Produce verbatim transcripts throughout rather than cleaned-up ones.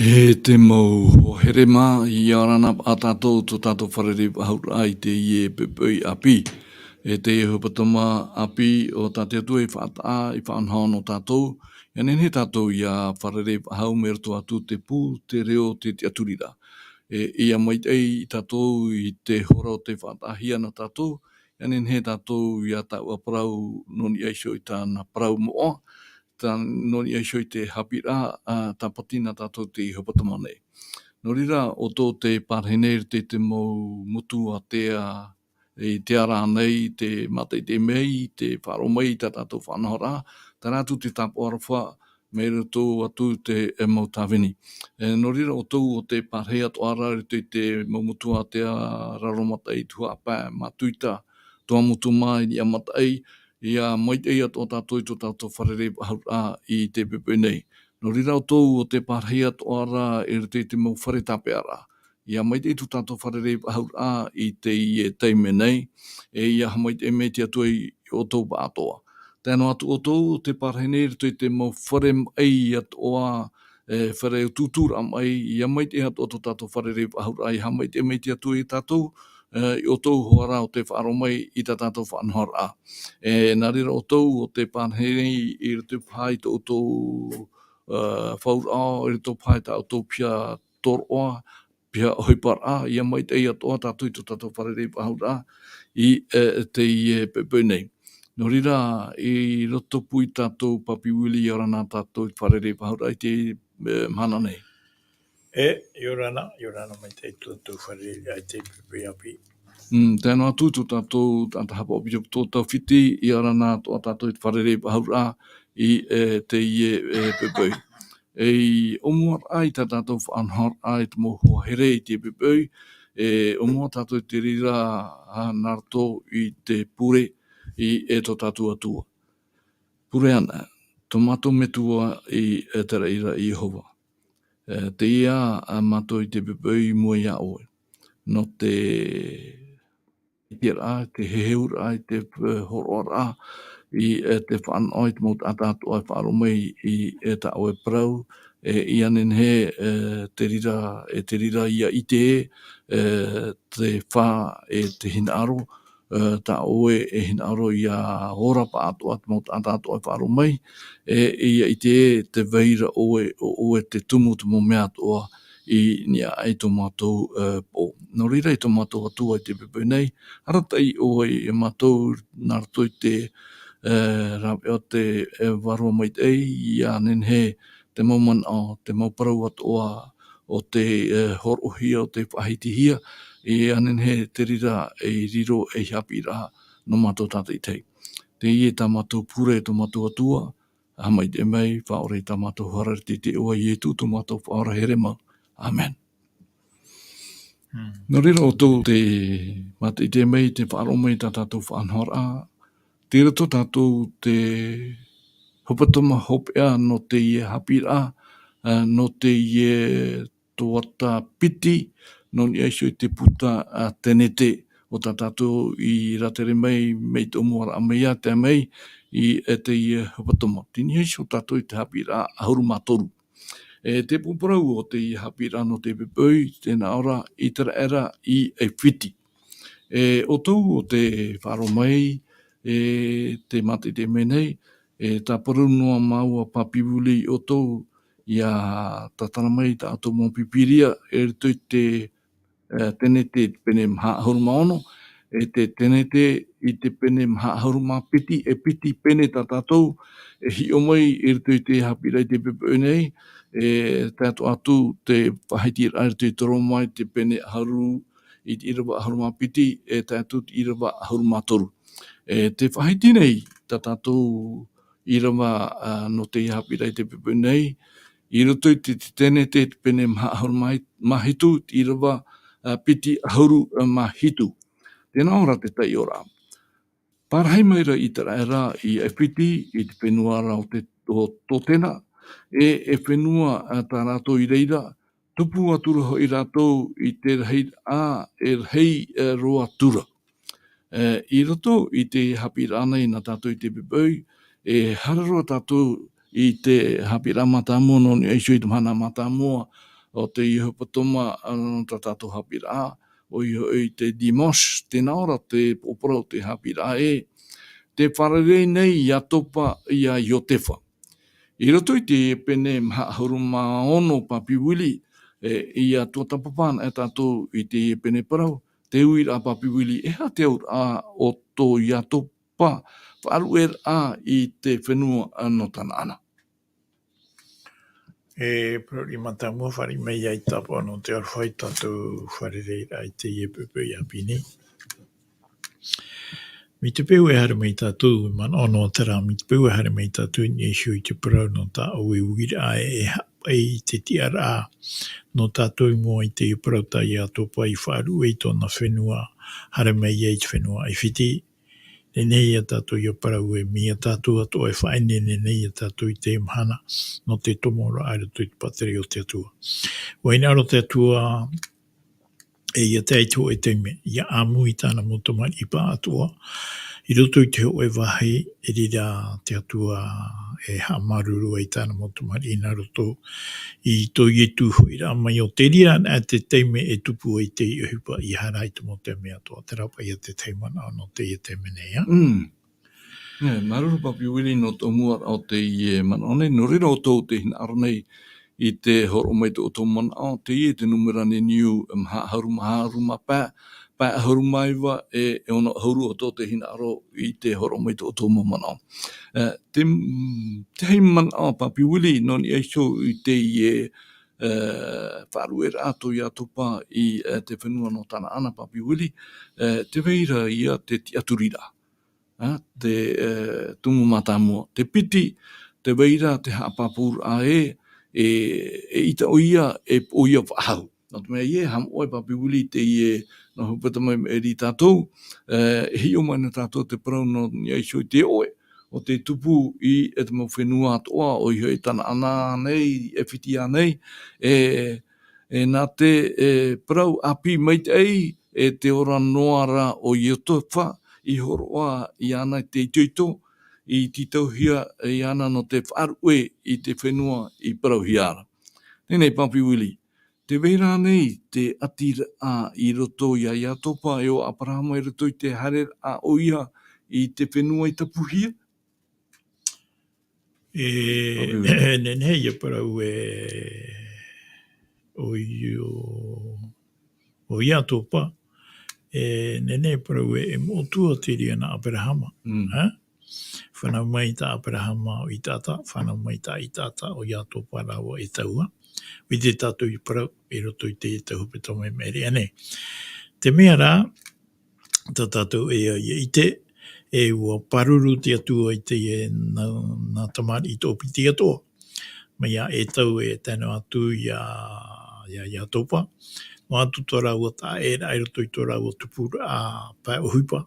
E te mau hoa here mā, ʻia ora na paʻi tātou, tō tātou fārerei faʻahou ra i teie poʻipoʻi ʻāpī. E teie hepetoma ʻāpī o tā te Atua i faʻataʻa, i faʻanaho nō tātou, ʻia nehenehe tātou ʻia fārerei faʻahou mai roto atu te pū, te reo, te tiʻaturiraʻa. E, ʻia maitaʻi tātou i te hora o te faʻataʻahia nā tātou, ʻia nehenehe tātou ʻia taʻu ā parau nō niʻa iho i tāna parau moʻa, tā, nō niʻa iho i te haʻapiʻiraʻa, ā, tāpati nā tātou i teie hepetoma nei. Nō reira, ʻoutou tē pārahi nei i roto i te mau motu ātea, i te ara nei, tē mātaʻitaʻi mai, tē faʻaroʻo mai i tā tātou faʻanahoraʻa, terā atu te tāpaʻo aroha, mai roto atu i te, e, mau tāvini. E, nō reira, ʻoutou ʻo tē pārahi atoʻa ra i roto i te mau motu ātea, Raromataʻi, Tuhaʻa Pae, Matuita, Tuamotu mā i niʻa i Mataʻi, ʻia maitaʻi atoʻa tātou i tō tātou fārerei faʻahou ra i teie poʻipoʻi nei. Nō reira, ʻoutou ʻo tē pārahi atoʻa ra i roto i te mau fare tāpeʻaraʻa, ʻia maitaʻi tō tātou fārerei faʻahou ra i teie taime nei, e ʻia haʻamaitaʻi mai te Atua ia ʻoutou pāʻatoʻa. Tae noa atu ʻoutou ʻo tē pārahi nei i roto i te mau fare maʻi atoʻa, e, fare utuuturaʻa maʻi, ʻia maitaʻi atoʻa tō tātou fārerei faʻahou ra, ʻia haʻamaitaʻi mai te Atua ia tātou, e, ia ʻoutou hoʻi ra ʻo tē faʻaroʻo mai i tā tātou faʻanahoraʻa. E, nā reira ʻoutou ʻo tē pārahi nei i roto paha i tō ʻoutou, e, faʻaroʻo, i roto paha i tā ʻoutou piha tōroʻa, piha ʻohiparaʻa, ʻia maitaʻi atoʻa tātou i tō tātou fārerei faʻahou ra i, e, teie poʻipoʻi nei. Nō reira, i roto pū i tātou, Papi Willie, ʻia ora na tātou i te fārerei faʻahou ra i teie, e, mahana nei. E, ʻia ora na, ʻia ora na maitaʻi tō tātou fārerei i teie poʻipoʻi ʻāpī. Mm, tae noa atu tō tātou taʻata haʻapaʻo ʻāpōsetolo Tauhiti, ʻia ora na atoʻa tātou i te fārerei faʻahou ra i, e, teie, e, poʻipoʻi. E, i ʻōmua ra i tā tātou faʻanahoraʻa i te mau hoa here i teie poʻipoʻi, e, ʻōmua tātou i te reira, ā, nā roto i te pure i, e, tō tātou Atua. Pure ana, tō mātou Metua i, e, te reira Iehova. E, tei ia, ā, mātou i teie poʻipoʻi i mua iā ʻoe. Nō te ʻiteraʻa, te heheuraʻa, i te, e, hōroʻaraʻa, i, e, te faʻanaho i te mau taʻata atoʻa e faʻaroʻo mai i, e, tā ʻoe parau, e, ʻia nehenehe, e, te reira, e te reira ʻia ʻite, e, te fā, e te hinaʻaro, e, tā ʻoe e hinaʻaro ʻia ora pāʻatoʻa te mau taʻata atoʻa e faʻaroʻo mai, e, ʻia ʻite te vai ra ʻoe, ʻo ʻoe te tumu te mau mea atoʻa i niʻa aʻe i tō mātou, e, pō. Nō reira, e tō mātou Atua, i teie poʻipoʻi nei, arataʻi ʻoe ia mātou nā roto i te, e, rāveʻa o te, e, Vārua Maitaʻi, ʻia nehenehe te mau manaʻo, te mau parau atoʻa o tē, e, hōroʻahia, o tē faʻahitihia, ʻia nehenehe te reira ei riro, ei haʻapiʻiraʻa nō mātou tātaʻitahi. Teie tā mātou pure, tō mātou Atua, haʻamaitaʻi mai, faʻaora i tā mātou hara i te iʻoa o Ietu, tō mātou Faʻaora here mau. ʻĀmene. Mm. Nō reira, ʻoutou tē mātaʻitaʻi mai, tē faʻaroʻo mai i tā tātou faʻanahoraʻa, tei roto tātou te hepetoma hopeʻa nō teie haʻapiʻiraʻa, ā, nō teie tuata piti, nō niʻa iho i te puta, ā, Tenete, ʻo tā tātou i rātere mai, mai te ʻōmuaraʻa mai ā, tae mai i, e, teie hepetoma. Tei niʻa iho tātou i te haʻapiʻiraʻa ʻahuru mā toru. E, te pū parau o teie haʻapiʻiraʻa nō teie poʻipoʻi, tē nā ʻō ra, ʻĪteraʻera i ʻAifiti. E, ʻoutou ʻo tē faʻaroʻo mai, e, tē mātaʻitaʻi mai nei, e, tāparu noa māua, Papi Willie, iā ʻoutou, ʻia tātara mai tā ʻoutou mau Pīpīria, i roto i te, e, Tenete i te pene maha ʻahuru mā ono, e te Tenete i te pene maha ʻahuru mā piti, e piti pene tā tātou e hiʻo mai i roto i te haʻapiʻiraʻa i teie poʻipoʻi nei, e tae atoʻa atu te faʻahitiraʻa i roto i te Roma i te pene ʻahuru, i te ʻīrava ʻahuru mā piti, e tae atu te ʻīrava ʻahuru mā toru. E te faʻahiti nei tā tātou ʻīrava, ā, nō teie haʻapiʻiraʻa i teie poʻipoʻi nei, i roto i te, te Tenete, te pene maha ʻahuru mā, mā hitu, te ʻīrava, ā, piti ʻahuru, ā, mā hitu. Tē nā ʻō ra te taiʻoraʻa. Parahi mai ra ʻĪteraʻera i ʻAifiti, i te fenua ra o te, o Totena, e, e fenua, ā, tā rātou i reira, tupu atu ra hoʻi rātou i te rahi, ā, e rahi, e, roa atu ra. E, i roto i te haʻapiʻiraʻa nei nā tātou i teie poʻipoʻi, e haere roa tātou i te haʻapiʻiraʻa mātāmua nō niʻa iho i te mahana mātāmua, o te ʻohipa tōmā, ā, nō tā tātou haʻapiʻiraʻa, ʻoia hoʻi te dimanche, tēnā ora te poroʻi o te haʻapiʻiraʻa ē, tē fārerei nei Iatopa ia Iotefa. I roto i te pene maha ʻahuru mā ono Papi Willie, e, ʻia tuatāpapa ana e tātou i te pene parau, te uiraʻa Papi Willie, e aha te auraʻa o tō Iatopa faʻaruʻeraʻa i te fenua nō Tanaana. E parau riʻi mātāmua, fāriʻi mai ia i tāpaʻo nō te aroha i tātou fārereiraʻa i teie poʻipoʻi ʻāpī nei. Mai te peu e haere mai tātou, manaʻo noa terā, mai te peu e haere mai tātou i niʻa iho i te parau nō tā ʻoe uiraʻa e haʻapaʻo i te tiʻaraʻa nō tātou i mua i te parau tā Iatopa i faʻaruʻe i tōna fenua, haere mai ai i te fenua ʻAifiti. Nehenehe ia tātou ʻia parau ē, mea tātou atoʻa e faʻaineine nei ia tātou i teie mahana, nō te tomoraʻa i roto i te pātireia o te Atua. ʻUa hinaʻaro te Atua, e ʻia tae i te hōʻē taime, ʻia ʻāmui i tāna mau tamariʻi pāʻatoʻa, i roto i te hōʻē vāhi, e reira te Atua e haʻamāuruuru ai i tāna mau tamariʻi nā roto i tō Ietu hoʻiraʻa mai, ʻo te reira anaʻe te taime e tupu ai te ʻohipa ʻia haere i te mau taime atoʻa. Terā paʻi ia te tahi manaʻo nō teie taime nei, ā? Mm. E, māuruuru Papi Willie nō tō mua o teie manaʻo nei, nō reira ʻoutou tē hinaʻaro nei i te hōroʻa mai tō ʻoutou manaʻo, teie te nūmera nei niu, e maha ʻahuru mā ʻahuru mā pae, pae ʻahuru mā iva, e, e ono ʻahuru ʻoutou tē hinaʻaro i te hōroʻa mai tō ʻoutou mau manaʻo. E, te, te tahi manaʻo Papi Willie, nō niʻa iho i teie, e, faʻaruʻeraʻa tō Iatopa i, e, te fenua nō Tanaana Papi Willie, e, tē vai ra ia te tiʻaturiraʻa. Ā, te, e, tumu mātāmua. Te piti, tē vai ra te haʻapāpūraʻa ē, e, eʻita ʻoia e poʻo ia faʻahou. Nō te mea ē, haʻamoʻe Papi Willie i teie, nō Hepetoma i maʻiri ia tātou, e, e hiʻo mai na tātou te parau nō niʻa iho i te oʻe, ʻo tē tupu i, e te mau fenua atoʻa, ʻoia hoʻi Tanaana nei, ʻAifiti nei, e, e nā te, e, parau ʻāpī maitaʻi, e te ora noa ra ʻo Iotefa i hōroʻa iāna i te itoito, i tītauhia iāna nō te faʻaruʻe i te fenua i parauhia ra. Teie nei Papi Willie, tē vai ra ānei te ʻatiraʻa i roto ia Iatopa e ʻo Aperahama i roto i te haereraʻa ʻoia i te fenua i tapuhia? E, Papi Willie. E nehenehe ia parau ē, ʻo io, ʻo Iatopa, e nehenehe parau ē, e moʻotua te reira nā Aperahama, Mm. ā? Fānau mai tā Aperahama ʻo Isaaka, fānau mai tā Isaaka ʻo Iatopa rāua e Ēsau. ʻUa ʻite tātou i parau i roto i te Hepetoma i maʻiri aʻe nei. Te mea rā, tā tātou e ʻia ʻite, e ʻua pāruru te Atua i teie nā, nā tamariʻi toʻopiti atoʻa. Mai iā Ēsau e tae noa atu iā, iā, iā Iakoba. Noa atu tō rāua taʻaʻēraʻa i roto i tō rāua tupuraʻa pae ʻohipa.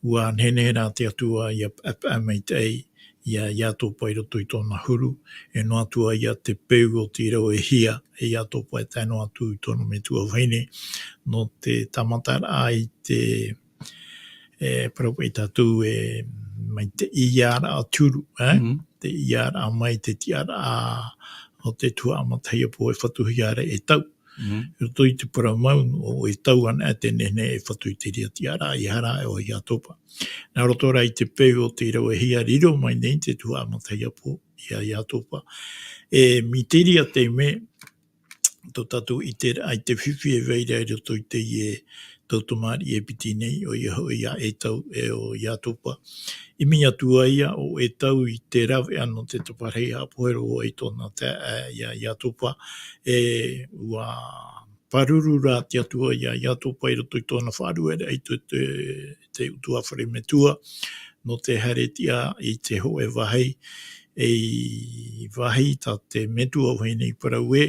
ʻUa nehenehe rā te Atua ʻia paʻepaʻe maitaʻi iā, iā Iakoba i roto i tōna huru. E noa atu ā ia te peu o te rau e hia, e Iakoba e tae noa atu i tōna metua vahine. Nō te tāmataraʻa i te, e, parau paʻi tātou e, mai te ʻīāraʻa te huru, e? Mhm. Te ʻīāraʻa mai te tiʻaraʻa o te tuhaʻa matahiapo e fatuhia ra e Ēsau. Mhm. I roto i te parau mau, ʻo Ēsau anaʻe te nehenehe e fatu i te reira tiʻaraʻa, ʻeiaha rā ʻo Iakoba. Nā roto rā i te peu o te rau e hia riro mai nei te tuhaʻa matahiapo iā Iakoba. E, mai te reira taime, tō tātou ʻiteraʻa i te fifi e vai ra i roto i teie tau tamariʻi e piti nei, ʻoia hoʻi iā Ēsau e ʻo Iakoba. ʻImi atu ā ia ʻo Ēsau i te rave ʻana o te taparahi haʻapohe roa i tōna taeaʻe iā Iakoba, e ʻua pāruru rā te Atua iā Iakoba i roto i tōna faʻarueraʻa i te, te, te ʻutuāfare metua, nō te haereraʻa i te hōʻē vāhi, ei vāhi tā te metua vahine i parau ē,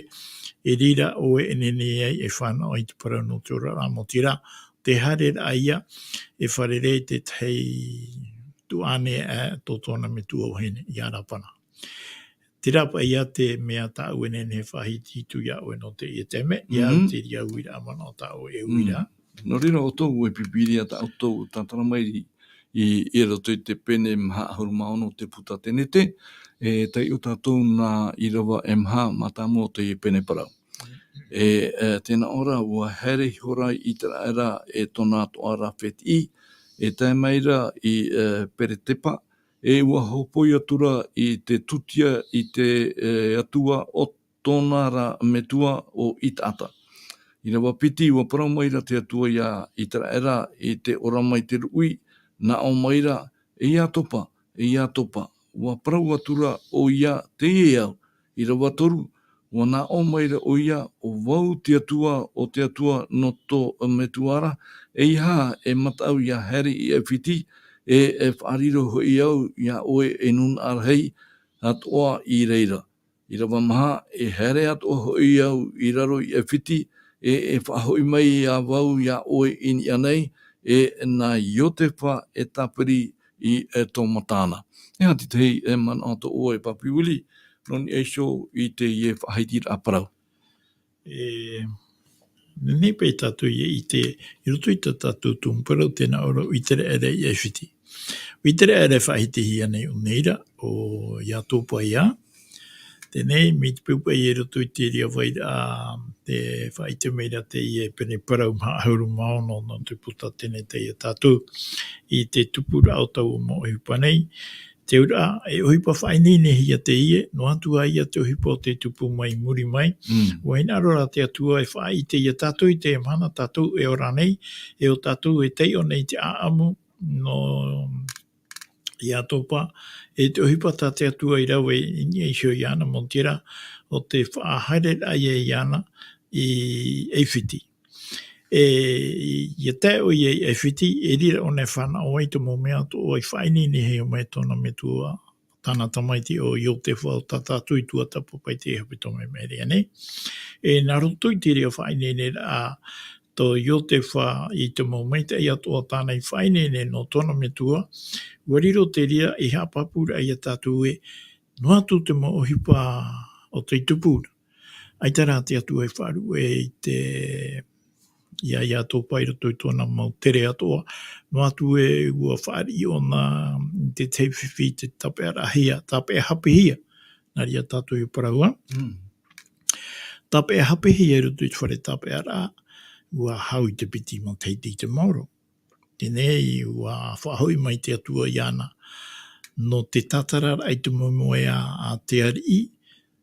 e reira ʻoe e nehenehe ai e fānaʻo i te parau nō te oraraʻa mōti ra, te haereraʻa ia, e fārerei i te tahi tuahine aʻe tō tōna metua vahine, iā Lapana. Terā paʻi ia te mea tāʻu e nehenehe e faʻahiti atu iā ʻoe nō teie taime, ia Mhm. te reira uiraʻa manaʻo tāʻu e uira. Mhm. Nō reira ʻoutou e pipiria tā ʻoutou tātara mai i, i, i roto i te pene maha ʻahuru mā ono te puta Tenete, e taiʻo tātou nā ʻīrava e maha mātāmua o teie pene parau. E, e tēnā ʻō ra, ua haere ihora ʻĪteraʻera e tōna atoʻa ra fētiʻi, e tae mai ra i, e, Peretepa, e ua hōpoi atu ra i te tūtia i te, e, atua o tōna ra metua ʻo Itaata. ʻĪrava piti, ua parau mai ra te Atua ia ʻĪteraʻera i te ora mai te ruʻi, nā ʻō mai ra, E Iatopa, e Iatopa, ua parau atu ra ʻoia, Teie au. ʻĪrava toru, ua nā ʻō mai ra ʻoia, ʻO vau te Atua o te atua nō tō metua ra, eiaha e mataʻu ʻia haere i ʻAifiti, e, e faʻariro hoʻi au ia ʻoe ei nūnaʻa rahi atoʻa i reira. ʻĪrava maha, e haere atoʻa hoʻi au i raro i ʻAifiti, e, e faʻahoʻi mai ia vau ia ʻoe i niʻa nei, e nā Iotefa e tāpiri i, e tō matāna. E aha te tahi, e manaʻo atoʻa ʻoe, Papi Willie, nō niʻa iho i teie faʻahitiraʻa parau? E, nehenehe paʻi tātou ʻia ʻite, i roto i tā tātou tumu parau, tēnā ʻō ra ʻo ʻĪteraʻera i ʻAifiti. ʻO ʻĪteraʻera e faʻahitihia nei ʻo Neira, ʻo Iatopa ia. Teie nei, mai te peu paʻi i roto i te reira vairaʻa, tē faʻaʻite mai ra teie pene parau maha ʻahuru mā ono nō te puta Teneta ia tātou, i te tupuraʻa o taua mau ʻohipa nei. Te auraʻa, e ʻohipa faʻaineinehia teie, noa atu ā ia te ʻohipa o tei tupu mai i muri mai. Mm. Ua hinaʻaro rā te Atua e faʻaʻite ia tātou i teie mahana tātou e ora nei, e ʻo tātou e taiʻo nei i te ʻāʻamu nō Iatopa, e te ʻohipa tā te Atua i rave i niʻa iho iāna, mau terā, ʻo te faʻahaereraʻa ia iāna i ʻAifiti. E, ʻia tae ʻoia i ʻAifiti, e riro ʻōna e fānaʻo ai i te mau mea atoʻa i faʻaineinehia mai e tōna metua, tāna tamaiti ʻo Iotefa, ʻo tā tātou i tuatāpapa i te hepetoma i maʻiri aʻe nei. E nā roto i te reira faʻaineineraʻa tō Iotefa i te mau maitaʻi atoʻa tāna i faʻaineine nō tōna metua, ua riro te reira ei haʻapāpūraʻa ia tātou ē, noa atu te mau ʻohipa o tei tupu ra, ʻaita rā te Atua e faʻaruʻe i te, ia, Iatopa i roto i tōna mau tere atoʻa. Noa atu ē ua fāriʻi ʻōna i te tahi fifi i te tāpeʻaraʻahia, tāpeʻa hapehia, nā reira tātou e parau ā. Mm. Tāpeʻa hapehia i roto i te fare tāpeʻaraʻa, ua hau i te piti matahiti i te maoro. Teie nei, ua faʻahoʻi mai te Atua iāna, nō te tātararaʻa i te moemoeā a te ariʻi,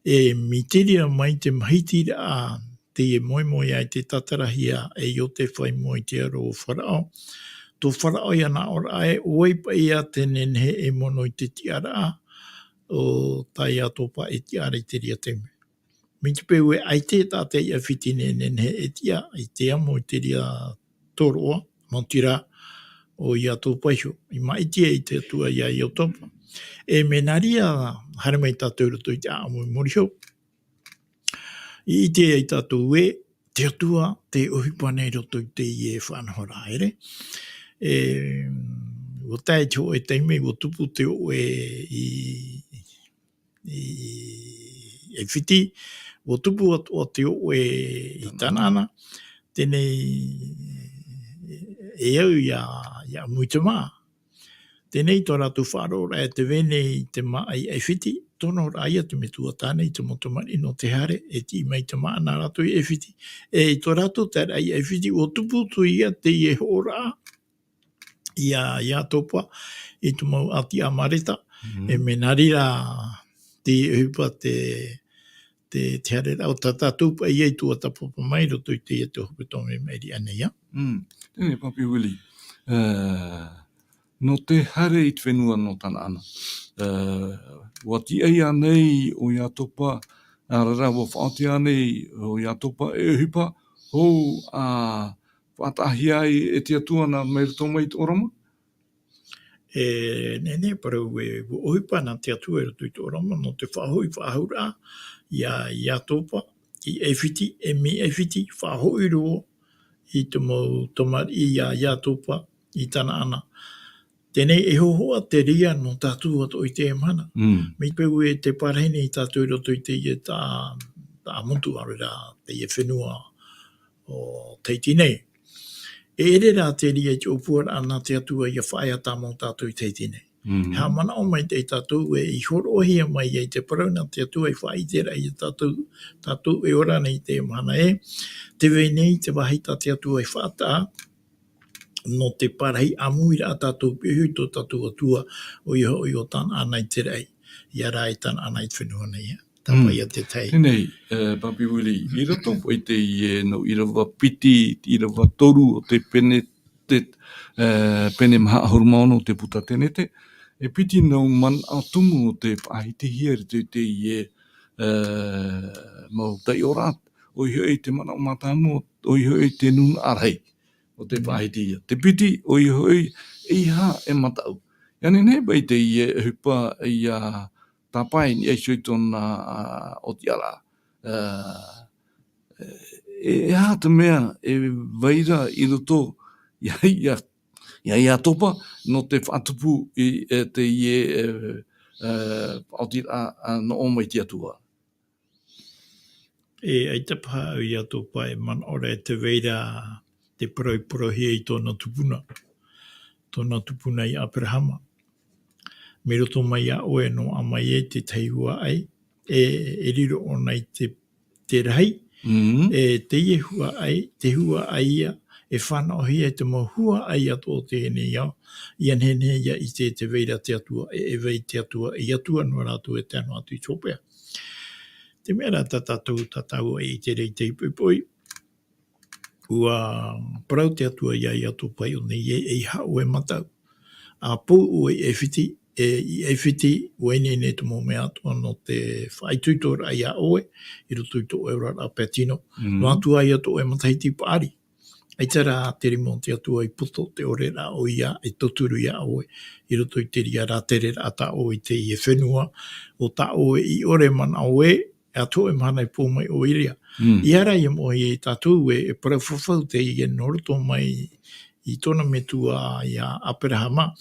e mai te reira mai te mahitiraʻa teie moemoeā i te tātarahia e Iotefa i mua i te aro o Faraʻo. Tō Faraʻo ia nā ʻōraʻa ē, ʻo vai paʻi ā te nehenehe e mono i te tiʻaraʻa o tā Iatopa e tiʻa ra i te reira taime. Mai te peu ē ʻaita e taʻata i ʻAifiti e nehenehe e tiʻa, i te amo i te reira tōroʻa, mau terā ʻo Iatopa iho, i māʻiti ai te Atua ia Iatopa. E mea nā reira, haere mai tātou i roto i te ʻāʻamu i muri iho, i ʻite ai tātou ē, te Atua, te ʻohipa nei i roto i teie faʻanahoraʻa, ʻere. E, ua tae te hōʻē taime, ua tupu te oʻe i, i, i ʻAifiti, ua tupu atoʻa te oʻe i Tanaana. Teie nei, e au ia, ia ʻamu i te māʻa. Teie nei tō rātou faʻaroʻoraʻa e tē vai nei i te māʻa i ʻAifiti, tonoraʻa ia te metua tāne i te mau tamariʻi nō te haere, e tiʻi mai te māʻa nā rātou i ʻAifiti. E i tō rātou taeraʻa i ʻAifiti, ua tupu atu ia teie hoʻoraʻa ia, ia Iatopa, i te mau ʻāti Amareta, mm, e mea nā reira te ʻohipa te, te, te haereraʻa o tā tātou paʻi i tuatāpapa mai i roto i teie tau hepetoma i maʻiri aʻe nei, ā. Mm. Teie nei, Papi Willie. E, nō te haere i te fenua nō Tanaana. E, ua tiʻa ānei ʻo Iatopa, ʻaore rā, ua faʻaoti ānei ʻo Iatopa e ʻohipa hou ʻa faʻataʻahia ai e te Atua nā, mai roto mai i te ʻōrama? E, nehenehe e parau ē, ua ʻohipa na te Atua i roto i te ʻōrama, nō te faʻahoʻi faʻahou ra ia, ia Iatopa, i ʻAifiti, e mai ʻAifiti, faʻahoʻi roa i te mau tamariʻi ia, ia Iatopa, i Tanaana. Teie nei e hōhoʻa te reira nō tātou atoʻa i teie mahana. Mm. Mai te peu ē tē parahi nei tātou i roto i teie ta-, taʻamotu, ʻaore rā, teie fenua o Tahiti nei. E ʻere rā te reira i te ʻōpuaraʻa nā te Atua ʻia faʻaea tāmau tātou i Tahiti nei. Mm. Haʻamanaʻo mai te tātou e i hōroʻahia mai ai te parau nā te Atua i faʻaʻite ra ia tātou, tātou e ora nei te mahana e, te vai nei te vāhi tā te Atua i faʻataʻa, nō te parahi ʻāmui ra a tātou piʻohi tō tātou Atua, ʻoia hoʻi ʻo tāna ʻana i te raʻi, ia rā e tāna ʻana i te fenua nei. Tāpaʻo ia te tahi. Teie nei, e, Papi Willie, i roto i te, e, nō ʻīrava piti, ʻīrava toru o te pene, te, e, pene maha ʻahuru mā ono o te puta Tenete, e piti nō manaʻo tumu o te faʻahitihia i te, te, e, e, mau taiʻoraʻa, ʻoia hoʻi te manaʻo mātāmua, ʻoia hoʻi te nūnaʻa rahi o te faʻahitihia. Te piti, ʻoia hoʻi, ʻeiaha e mataʻu. Ia nehenehe paʻi te, e, ʻohipa ia tāpae i niʻa iho i tōna, a, ʻōtiʻaraʻa. A, e, e aha te mea e vai ra i roto ia, ia, ia Iatopa, nō te faʻatupu i, e, te, e, e, e, ʻōtiʻaraʻa, a, nō ʻō mai te Atua. E, ʻaita paha au Iatopa e manaʻo ra e te vai ra te parau i parauhia i tōna tupuna, tōna tupuna ia Aperahama. Mai roto mai iā ʻoe nō ʻā mai ai te tahi huaʻai, e, e riro ʻōna i te, te rahi, Mm. e, teie huaʻai, te huaʻai ia, e fānaʻohia e te mau huaʻai atoʻa o teie nei ao, ia nehenehe ia ʻite te vai ra te Atua, e, e vai te Atua, e Atua noa rātou e tae noa atu i te hopeʻa. Te mea rā tā tātou, tā tāua e ʻite ra i te poʻipoʻi, ʻua parau te Atua ia Iatopa i ʻō nei, e, ʻeiaha ʻoe e mataʻu. ʻA pou ʻoe i ʻAifiti, e, i ʻAifiti, ʻua ineine te mau mea atoʻa nō te faʻaitoitoraʻa ia ʻoe, i roto i tō ʻoe oraraʻa pae tino. Mm. Noa atu ā ia tō ʻoe matahiti paʻari. ʻAita rā te rima o te Atua i poto, te ʻoreraʻa ʻoia, e tauturu ia ʻoe, i roto i te reira rātereraʻa tā ʻoe i teie fenua, ʻo tā ʻoe i ʻore manaʻo ē, ʻa tō ʻoe mahana i pou mai ʻoe i reira. Mm. ʻEiaha rā ia moʻehia e tātou ē, e parau fafau teie nō roto mai i tōna metua ia Aperahama,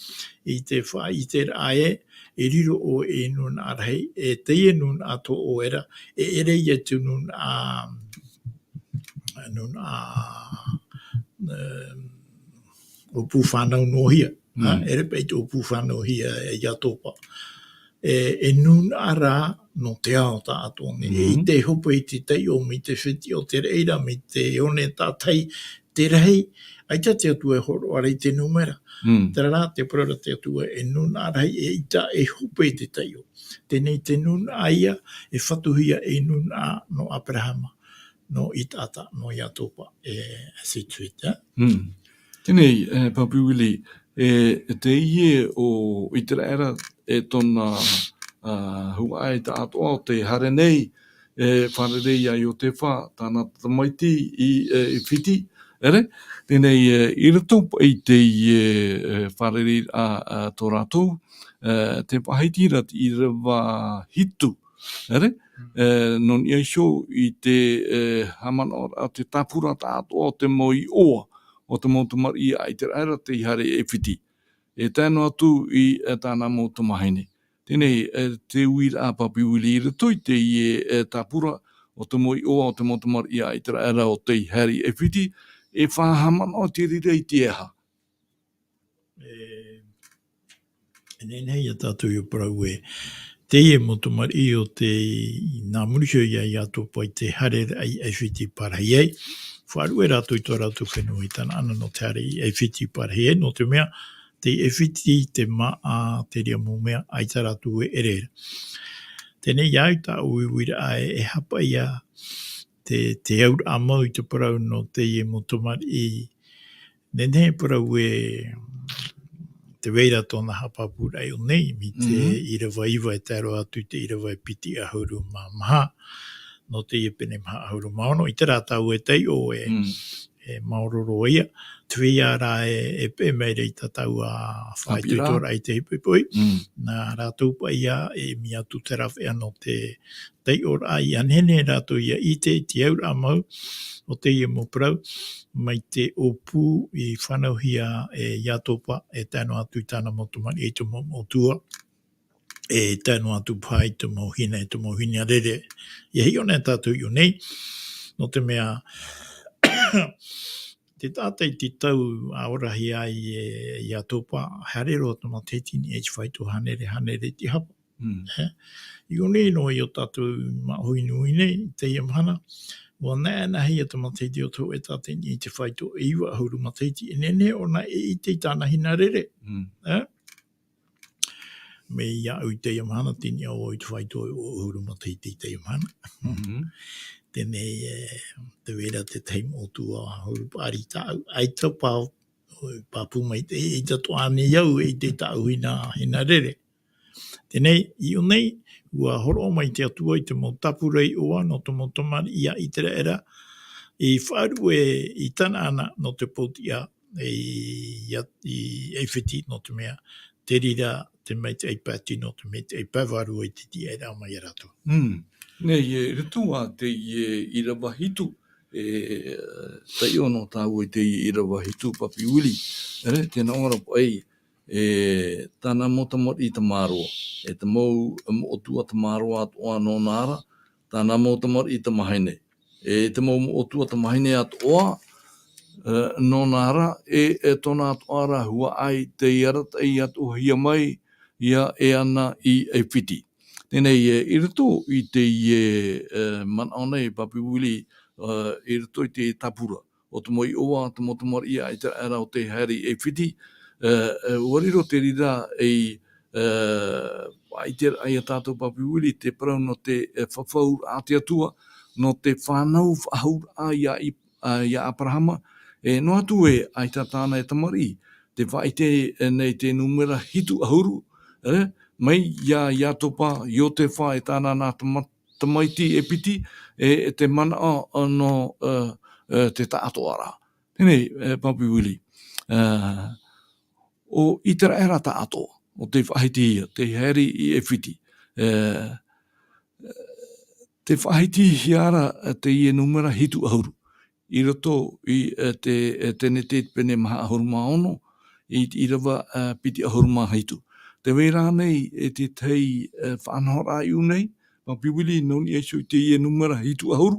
i te faʻaʻiteraʻa ē, e riro ʻoe ei nūnaʻa rahi, e teie nūnaʻa tō ʻoe ra, e ʻere ia te nūnaʻa, nūnaʻa, e, ʻōpū fānau noa hia. Mm. ʻA, ʻere paʻi te ʻōpū fānau hia e Iatopa. E, e nūnaʻa rā nō te ao tāʻatoʻa nei. Mm. E ʻite hope i te taiʻo mai te fetiʻa o te reira, mai te one tātahi, te rahi, ʻaita te Atua e hōroʻa ra i te nūmera. Mm. Terā rā, te parau ra te Atua e nūnaʻa rahi, e ʻita e hope i te taiʻo. Teie nei te nūnaʻa ia, e fatuhia ei nūnaʻa nō Aperahama, nō Itaata, nō Iatopa, e, ainsi de suite, ē? Mm. Teie nei, e, Papi Willie, e, teie ʻo ʻĪteraʻera, e tōna, a, huaʻai tāʻatoʻa o tei haere nei, e, fārerei ia Iotefa, tāna tamaiti i, e, ʻAifiti, ʻere? Teie nei, e, i roto paʻi i teie, e, fārereiraʻa, a, tō rātou, e, tē faʻahiti ra te ʻīrava hitu, ʻere? Mm. E, nō niʻa iho i te, e, haʻamanaʻoraʻa te tāpura tāʻatoʻa o te mau iʻoa o te mau tamariʻi a ʻĪteraʻera tei haere i ʻAifiti. E tae noa atu i, e, tāna mau tamāhine. Teie nei, e, te uiraʻa Papi Willie i roto i teie, e, tāpura o te mau iʻoa o te mau tamariʻi a ʻĪteraʻera o tei haere i ʻAifiti, e faʻahaʻamanaʻo te reira i te aha. E, e nehenehe ia tātou e parau ē, teie mau tamariʻi o tei, nā muri iho ia Iatopa i te haereraʻa i ʻAifiti i pārahi ai. Faʻaruʻe rātou i tō rātou fenua i Tanaana nō te haere i ʻAifiti i pārahi ai, nō te mea, tei ʻAifiti te māʻa, te reira mau mea, ʻaita rātou e ʻere ra. Teie nei ia au tāʻu uiuiraʻa e, e haʻapaʻo ia te, te auraʻa mau i te parau nō teie mau tamariʻi. Nehenehe e parau ē, tē vai ra tōna haʻapāpūraʻa i ʻō nei, mai te Mhm. ʻīrava iva e tae roa atu i te ʻīrava e piti ʻahuru mā maha. Nō teie pene maha ʻahuru mā ono, ʻaita rā tāua e taiʻo ē, Mm. e maoro roa ia. Te feiā rā e, e peʻe mai ra i tā tāua faʻaitoitoraʻa i te poʻipoʻi. Mm. Nā rātou paʻi ia e ʻimi atu te rāveʻa nō te taiʻoraʻa, ia nehenehe rātou ia ʻite i te auraʻa mau o teie mau parau, mai te ʻōpū i fānauhia e Iatopa, e tae noa atu i tāna mau tamariʻi, i te mau metua, e tae noa atu paha i te mau hina, i te mau hina rere. Ia hiʻo na tātou i ʻō nei, nō te mea, te taʻata i te tau ʻa orahia ai e, e Iatopa, haere roa te matahiti i niʻa i te fāito hānere, hānere i te hapa. Mm. E, i ʻō nei noa i ō tātou māʻohi nui nei, i teie mahana, ʻua naeʻanaehia te matahiti o te hōʻē taʻata i niʻa i te fāito e iva ʻahuru matahiti, e nehenehe ʻōna e ʻite i tāna hina rere. Mm. E? Mai iāʻu i teie mahana, tei niʻa vau i te fāito e ʻahuru matahiti i teie mahana. Mhm. Teie nei, e, tē vai ra te tahi moʻotua huru paʻari tāʻu, ʻaita pā-, pāpū mai te, ʻaita atoʻa ānei au e ʻite i tāʻu hina, hina rere. Teie nei, i ʻō nei, ʻua hōroʻa mai te Atua i te mau tāpura iʻoa nō te mau tamariʻi a ʻĪteraʻera, i faʻaruʻe i Tanaana nō te pōtiʻa, i, i, i ʻAifiti, nō te mea, te reira te maitaʻi pae tino, te maitaʻi pae vārua i te tiʻairaʻa mai ia rātou. Mm. Nei, e, i roto ā teie ʻīrava hitu, e, taiʻo nō tāua i teie ʻīrava hitu, Papi Willie, e, tē nā ʻō ra paʻi, e, tāna mau tamariʻi tamaroa, e te mau moʻotua tamaroa atoʻa nōna ra, tāna mau tamariʻi tamāhine, e te mau moʻotua tamāhine atoʻa, e, nōna ra, e, e tōna atoʻa ra huaʻai tei arataʻi atoʻahia mai ia e ana i ʻAifiti. Teie nei, e, i roto i teie, e, manaʻo nei, Papi Willie, e, i roto i te tāpura o te mau iʻoa, te mau tamariʻi a ʻĪteraʻera o tei haere i ʻAifiti, e, e, ʻua riro te reira ei, e, faʻaʻiteraʻa ia tātou, Papi Willie, te parau nō te, e, fafauraʻa a te Atua, nō te fānau faʻahou raʻa ia i, a, ia Aperahama, e, noa atu ē, ʻaita tāna e tamariʻi, tē faʻaʻite, e, nei te nūmera hitu ʻahuru, e, mai ia Iatopa, Iotefa, e tāna nā tama-, tamaiti ʻAifiti, e, e te manaʻo, a, nō, e, e, te taʻatoʻaraʻa. Teie nei, e, Papi Willie, e, ʻo ʻĪteraʻera taʻatoʻa, ʻo tei faʻahitihia, tei haere i ʻAifiti. E, tē faʻahitihia ra, e, teie nūmera hitu ʻahuru. I roto i, e, te, e, Tenete i te pene maha ʻahuru mā ono, i te ʻīrava, e, piti ʻahuru mā hitu. Tē vai ra ānei, e, te tahi, e, faʻanahoraʻa i ʻō nei, Papi Willie, nō niʻa iho i teie nūmera hitu ʻahuru?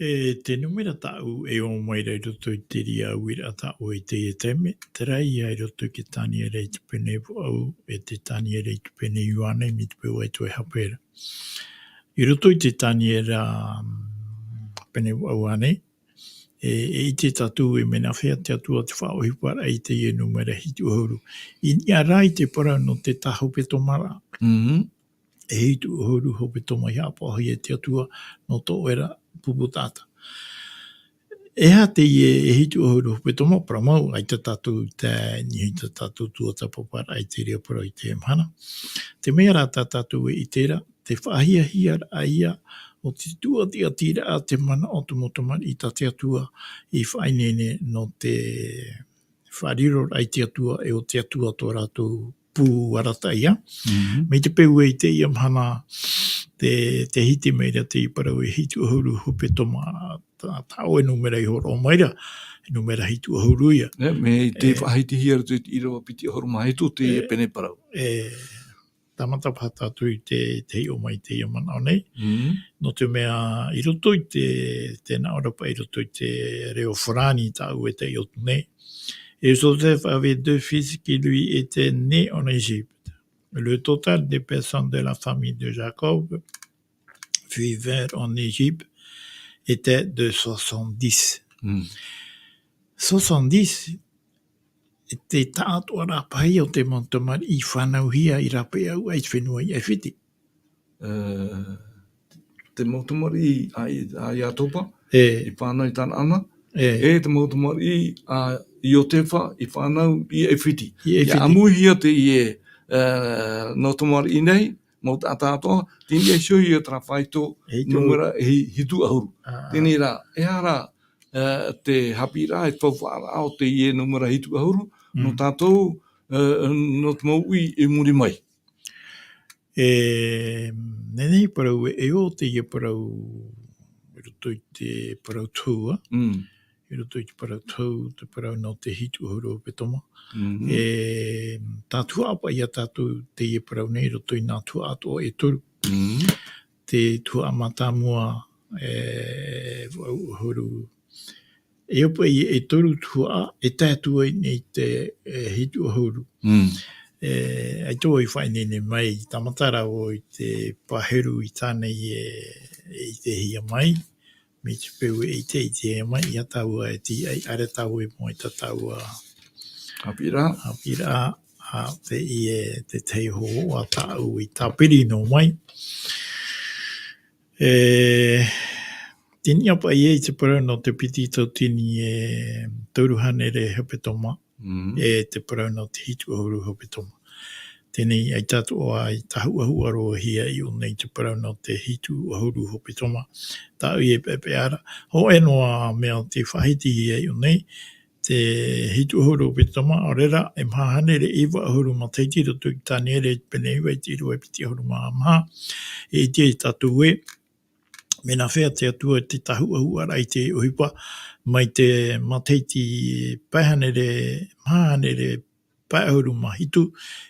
E te nūmera tāʻu e ō mai ra i roto i te reira uiraʻa tāʻu i teie taime, terā ia i roto i te Taniera i te pene vaʻu, e te Taniera i te pene iva nei, mai te peu ā ʻoe e hape ra. I roto i te Taniera, mm, pene vaʻu ānei, e, e ʻite tātou e mea nāfea te Atua te faʻaʻohiparaʻa i teie nūmera hitu ʻahuru. I niʻa rā i te parau nō te tā hepetoma ra. Mhm. E hitu ʻahuru hepetoma i haʻapaʻohia e te Atua nō tō ʻoe ra pupu taʻata. E aha teie e hitu ʻahuru hepetoma? Parau mau, ʻaita tātou i tae, i niʻa i tā tātou tuatāpaparaʻa i te reira parau i teie mahana. Te mea rā tā tātou e ʻite ra, te faʻahiahiaraʻa ia o te tuʻatiʻatiraʻa, te manaʻo o te mau tamariʻi tā te Atua i faʻaineine nō te faʻariroraʻa i te Atua, e ʻo te Atua tō rātou pū arataʻi. Mhm. Mai te peu ē i teie mahana, tē, tē hiti mai ra teie parau e hitu ʻahuru hepetoma, tā, tā ʻoe nūmera i hōroʻa mai ra, nūmera hitu ʻahuru ia. E, mea tē, e, faʻahitihia ra te ʻīrava piti ʻahuru mā hitu, teie, e, pene parau. E, tāmata paha tātou i te, te hiʻo mai i teie manaʻo nei. Mhm. Nō te mea, i roto i te, tē nā ʻō ra paʻi i roto i te reo farāni tāʻu e taiʻo atu nei. Et Joseph avait deux fils qui lui étaient nés en Égypte. Le total des personnes de la famille de Jacob vivant en Égypte était de soixante-dix. Mm. Soixante-dix, e te taʻatoʻaraʻa paʻi o te mau tamariʻi i fānauhia i rāpae aʻe i te fenua i ʻAifiti. E, te mau tamariʻi a, a Iatopa, e, i fānau i Tanaana, e, e te mau tamariʻi a Iotefa i fānau i ʻAifiti. I ʻAifiti. ʻIa ʻāmuihia teie, e, nō tamariʻi nei, mau taʻata atoʻa, teie nei e hōroʻa ia terā fāito, e hitu, nūmera hi-, hitu ʻahuru. Ā. Teie nei rā, e aha rā, e, te haʻapiʻiraʻa, e te faufaʻaraʻa o teie nūmera hitu ʻahuru, nō, mm, tātou, e, nō te mau uʻi i muri mai. E, nehenehe parau e, e ʻo teie parau, i roto i te parau tohu, ā? Mm. I roto i te parau tohu, te parau nō te hitu ʻahuru hepetoma. Mhm. E, tātuhaʻa paʻi ia tātou teie parau nei, i roto i nā tuhaʻa atoʻa e toru. Mhm. Te tuhaʻa mātāmua, e, vaʻu ʻahuru. E au paʻi e toru tuhaʻa, e tae atu ai nei i te, e, hitu ʻahuru. Mm. E, ʻaita vau i faʻaineine mai, tāmata rā vau i te paheru i tāna i e, e ʻitehia mai, mai te peu e ʻite, ʻitehia mai, ʻia tāua e tīaʻi, ʻaore tāua e moe tā tāua haʻapiʻiraʻa. Haʻapiʻiraʻa, a, teie, te tahi hōhoʻa tāʻu i tāpiri noa mai. E, tei niʻa paʻi ē i te parau nō te piti tauatini e toru hānere hepetoma, Mm. e te parau nō te hitu ʻahuru hepetoma. Teie, ʻaita atoʻa i tāhuʻahuʻa roa hia i ʻō nei te parau nō te hitu ʻahuru hepetoma. Tāʻu e peʻapeʻa ra. Hōʻē noa mea tei faʻahitihia i ʻō nei, te hitu ʻahuru hepetoma, ʻaore rā, e maha hānere iva ʻahuru matahiti i roto i Taniere pene iva i te ʻīrava e piti ʻahuru mā maha. E ʻite tātou ē, mea nā hea te Atua i te tāhuʻahuʻaraʻa i te ʻohipa, mai te matahiti pae hānere, maha hānere pae ʻahuru mā hitu,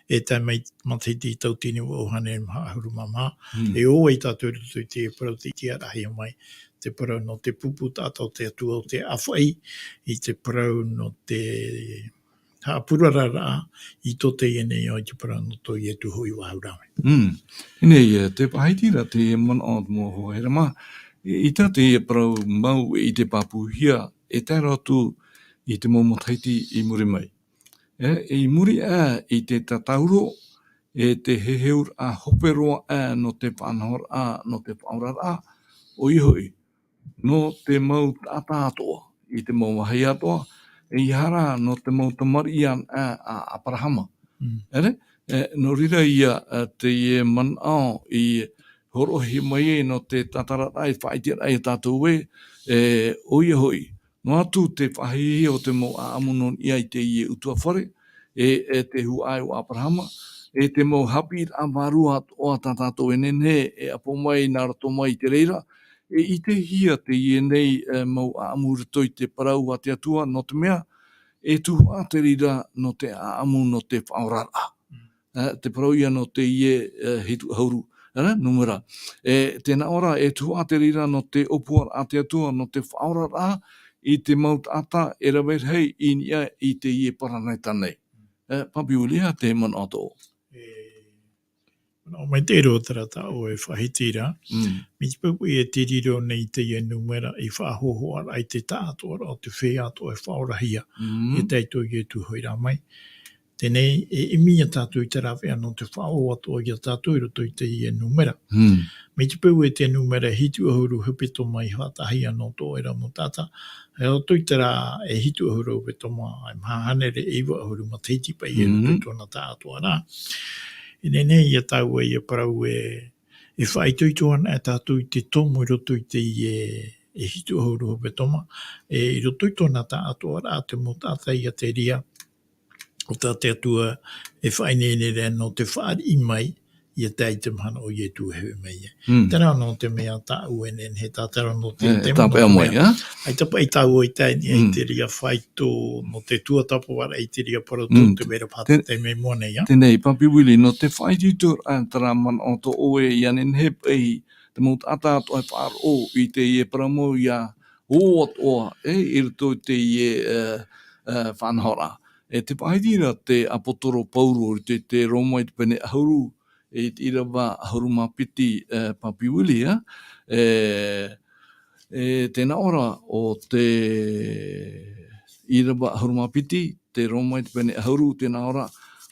e tae mai matahiti tauatini vaʻu hānere maha ʻahuru mā maha. Mm. E ʻō ai tātou i roto i te parau tei tiʻaraʻahia mai, te parau nō te pupu taʻata o te Atua o te ʻāfaʻi, i te parau nō te haʻapuraraʻa i tō teie nei ao i te parau nō tō Ietu hoʻi vāhi rave. Mm. Teie, e, tē faʻahiti ra te manaʻo o te mau hoa here mā, i, i tā te parau mau e ʻite pāpūhia, e tae roa atu i te mau matahiti i muri mai. E, i muri aʻe i te tatauro, e te heheuraʻa hope roa aʻe nō te faʻanahoraʻa, nō te faʻaoraraʻa, ʻoia hoʻi, nō te mau taʻata atoʻa, i te mau vāhi atoʻa, e ʻeiaha rā nō te mau tamariʻi anaʻe a, a ʻĀparahama. Mm. ʻEre? E, nō reira ïa, e, teie manaʻo i hōroʻahia mai ai nō te tātararaʻa, i faʻaʻiteraʻa ia tātou ē, e, ʻoia hoʻi, noa atu te faʻahiahia o te mau ʻāʻamu nō niʻa i teie ʻutuāfare, e, e te huaʻai o ʻĀparahama, e te mau haʻapiʻiraʻa vārua atoʻa tā tātou e nehenehe e ʻapo mai nā roto mai i te reira, e ʻitehia teie nei, e, mau ʻāʻamu i roto i te parau a te Atua, nō te mea, e tuhaʻa te reira nō te ʻāʻamu nō te faʻaoraraʻa. Mm. E, te parau ïa nō teie, e, hitu ʻahuru, e, numera. E, tē nā ʻō ra, e tuhaʻa te reira nō te ʻōpuaraʻa a te Atua, nō te faʻaoraraʻa i te mau taʻata e rave rahi i niʻa i teie paraneta nei. E, Papi Willie, e aha te manaʻo tō? E, manaʻo maitaʻi roa terā tā ʻoe e faʻahiti ra. Mm. Mai te peu e te riro nei teie numera i faʻahōhoʻaraʻa i te taʻatoʻaraʻa o te feiā atoʻa e faʻaorahia. Mm. E tae tō Ietu hoʻi rā mai. Teie, e ʻimi ia tātou i te rāveʻa nō te faʻaō atoʻa ia tātou i roto i teie numera. Mm. Mai te peu e te numera hitu ʻahuru hepetoma i faʻataʻahia nō tō ʻoe ra mau taʻata, e roto i terā e hitu ʻahuru hepetoma, e maha hānere iva ʻahuru matahiti paʻi e roto i Mm. tōna taʻatoʻaraʻa. E nehenehe ia tāua e parau ē, e faʻaitoito ana e tātou i te tomo i roto i teie e hitu ʻahuru hepetoma, e i roto i tōna taʻatoʻaraʻa te mau taʻata ia te reira, ʻo tā te Atua e faʻaineine ra nō te fāriʻi mai, ia tae i te mahana ʻo Ietu e hoʻi mai ai. Mm. Terā nō te mea tāʻu e nehenehe e tātara nō te, E, te e tāpeʻa manaʻo mai, mea. ʻA? ʻAita paʻi tāua i tae i niʻa i Mm. te reira faito nō te tuatāpaparaʻa i te reira parau Mm. tō te vera Te-, pātete mai mua nei, ā? Teie, Papi Willie, nō te faʻaitoitoraʻa terā manaʻo tō ʻoe, ʻia nehenehe paʻi te mau taʻata atoʻa e faʻaroʻo i teie parau mau ʻia ō atoʻa, e, i roto i teie, e, e, faʻanahoraʻa. E tē faʻahiti ra te ʻāpōsetolo Paulo i te, te Roma i te pene ʻahuru, e, i te ʻīrava ʻahuru mā piti, e, Papi Willie, ā. E, e, tē nā ʻō ra ʻo te ʻīrava ʻahuru mā piti, te Roma i te pene ʻahuru, tē nā ʻō ra,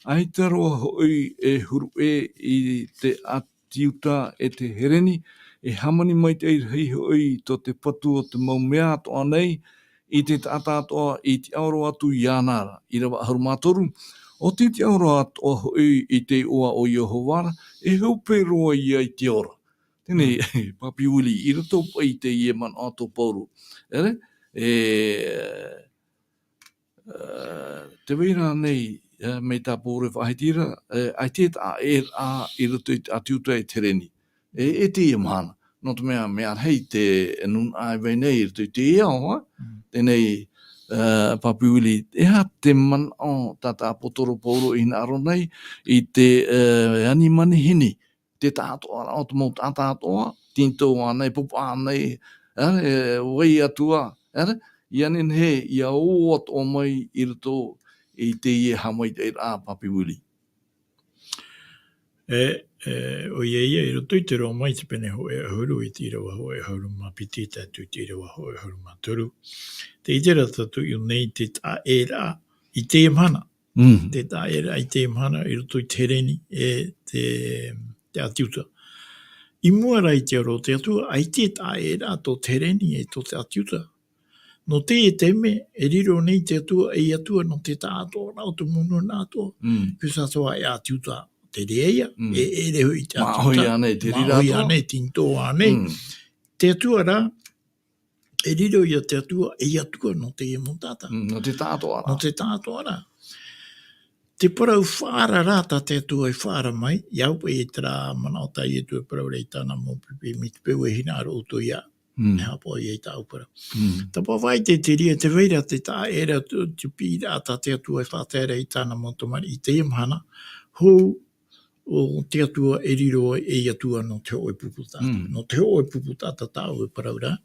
ʻaita roa hoʻi e huru ʻē i te ʻāti Iuta e te Hereni, e hāmani maitaʻi rahi hoʻi tō te Fatu o te mau mea atoʻa nei, i te taʻata atoʻa i te ao roa atu iāna ra. ʻĪrava ʻahuru mā toru, ʻo te, te ao roa atoʻa hoʻi i te iʻoa o Iehova ra, e hope roa ia i te ora. Teie, Mm. Papi Willie, i roto paʻi i teie manaʻo tō Paulo. ʻEre, e, e, tē vai ra nei, e, mai tā Paulo e faʻahiti ra, e, ʻaita e taʻa ʻē ra i roto i te ʻāti Iuta e te Hereni. E, e teie mahana. Nō te mea, mea rahi te nūnaʻa e vai nei i roto i teie ao, ā? Mm. Teie, e, Papi Willie, e aha te manaʻo tā te ʻāpōsetolo Paulo i hinaʻaro nei i te, e, ani manihini, te taʻatoʻaraʻa o te mau taʻata atoʻa, tītau ānei, papa ānei, ʻere, e, vai atu ā, ʻere, ʻia nehenehe, ʻia ō atoʻa mai i roto i teie haʻamaitaʻiraʻa, Papi Willie. E, e, ʻoia ia, i roto i te Roma i te pene hōʻē ʻahuru, i te ʻīrava hōʻē ʻahuru mā piti, tae atu i te ʻīrava hōʻē ʻahuru mā toru. Tē ʻite ra tātou i ʻō nei te taʻaʻēraʻa i teie mahana. Mm. Te taʻaʻēraʻa i teie mahana i roto i te Hereni, e te, te ʻĀti Iuta. I mua rā i te aro o te Atua, ʻaita e taʻaʻēraʻa tō te Hereni e tō te ʻĀti Iuta. Nō teie taime, e riro nei te Atua, ei Atua nō te taʻatoʻaraʻa o te mau nūnaʻa atoʻa. Mm. Kua sātoa e ʻĀti Iuta te reira, Mm. e, e ʻere hoʻi te ʻĀti Iuta. Māʻohi ānei, te reira Māʻohi atoʻa. ānei, tītau ānei. Mm. Te Atua rā, e riro ia te Atua, ei Atua nō teie mau taʻata. Mm, nō te taʻatoʻaraʻa. Nō te taʻatoʻaraʻa. Te parau faʻaara rā tā te Atua e faʻaara mai, ʻia au paʻi i terā manaʻo tā Ietu e parau ra i tāna mau pipi, mai te peu e hinaʻaro ʻoutou iāʻu. Mm. E haʻapaʻo ia i tāʻu parau. Mm. Tāpaʻo faʻaʻite te reira, tē vai ra te taʻaʻēraʻa, te, te piʻiraʻa tā te Atua e faʻatae ra i tāna mau tamariʻi i teie mahana, hou ʻo te Atua e riro ai ei Atua nō te hōʻē pupu taʻata. Mm. Nō te hōʻē pupu taʻata tāʻu e parau ra.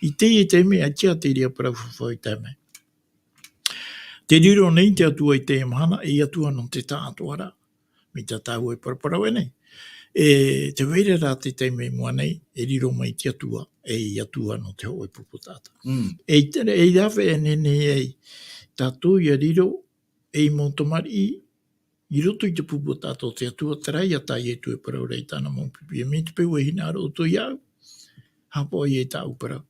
I teie taime, ʻaita te reira parau fafau i tae mai. Tē riro nei te Atua i teie mahana, ei Atua nō te taʻatoʻaraʻa. Mai tā tāua e paraparau nei. E tē vai ra rā te taime i mua nei, e riro mai te Atua, ei Atua nō te hōʻē pupu taʻata. Mm. E i te, e rave e nehenehe ai tātou ʻia riro, ei mau tamariʻi, i roto i te pupu taʻata o te Atua, terā ia tā Ietu e parau ra i tāna mau pipi, mai te peu e hinaʻaro ʻoutou iāʻu, haʻapaʻo ia i tāʻu parau.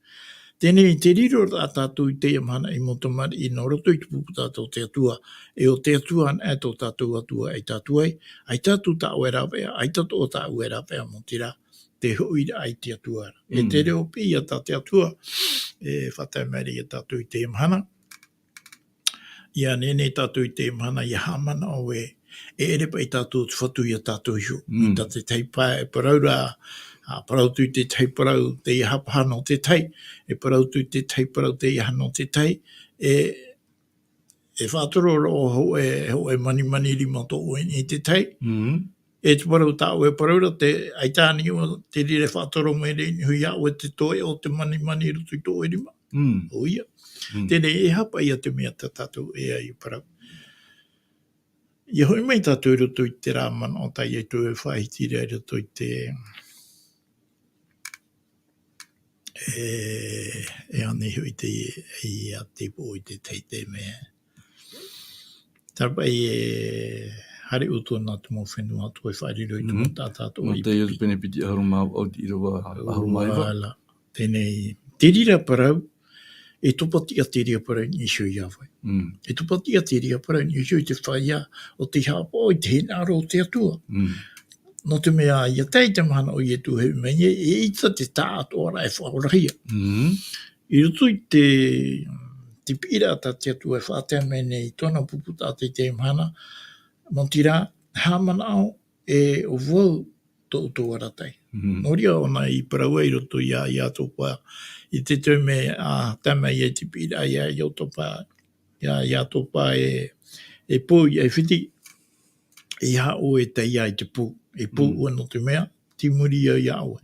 Teie nei, tē riro ra tātou i teie mahana ei mau tamariʻi nō roto i te pupu taʻata o te Atua, e ʻo te Atua anaʻe tō tātou Atua e ʻaita atu ai, ʻaita atu tāʻu e rāveʻa, ʻaita atoʻa tāʻu e rāveʻa, nō te reira, te hoʻiraʻa i te Atua ra. E Mm. te reo piʻi ia tā te Atua, e faʻatae mai ra ia tātou i teie mahana, ʻia nehenehe tātou i teie mahana, ʻia haʻamanaʻo ē, e ʻere paʻi tātou te Fatu ia tātou iho. Mm. Mai tā te tahi pae e parau ra, ʻa, parau atu i te tahi parau, teie hapa hana o te tahi, e parau atu i te tahi parau, teie hana o te tahi, e, e faʻatoro roa hōʻē, hōʻē manimani rima tō ʻoe i te tahi. Mm. E te parau tāʻu e parau ra, te, ʻaita ānei ʻoe, te reira e faʻatoro mai ra i niʻa iā ʻoe te toeʻa o te manimani i roto i tō ʻoe rima. Mm. ʻOia. Mm. Teie nei, e aha paʻi ia te mea tā tātou e ai e parau. ʻIa hoʻi mai tātou i roto i terā manaʻo tā Ietu e faʻahiti ra i roto i te, e, e ānei hoʻi te, ia te pō i te tahi taime. Terā paʻi e haere ʻoutou nā te mau fenua atoʻa e faʻariro i te Mhm. mau taʻata atoʻa Nō i te Iora pene piti ʻahuru mā vaʻu, te ʻīrava ʻahuru mā iva. Voilà. Teie nei, te reira parau, e topa tiʻa te reira parau i niʻa iho iā ʻoe. Mm. E topa tiʻa te reira parau i niʻa iho i te feiā, ʻo tei haʻapaʻo i te hinaʻaro o te Atua. Mm. Nō te mea, ʻia tae i te mahana ʻo Ietu e hoʻi mai ai, eʻita te taʻatoʻaraʻa e faʻaorahia. Mm. I roto i te, te piʻiraʻa tā te Atua e faʻatae mai nei i tōna pupu taʻata i teie mahana, nō te reira, haʻamanaʻo ē ʻo vau tō ʻoutou arataʻi. Mhm. Nō reira ʻōna i parau ai i roto iā, iā Iatopa, i te taime, ā, tae mai ai te piʻiraʻa iā, iā Iatopa, iā, iā Iatopa e, e pō i ʻAifiti, ʻeiaha ʻoe e taiā i te pū, e pū Mm. ʻoe nō te mea, tei muri au iā ʻoe.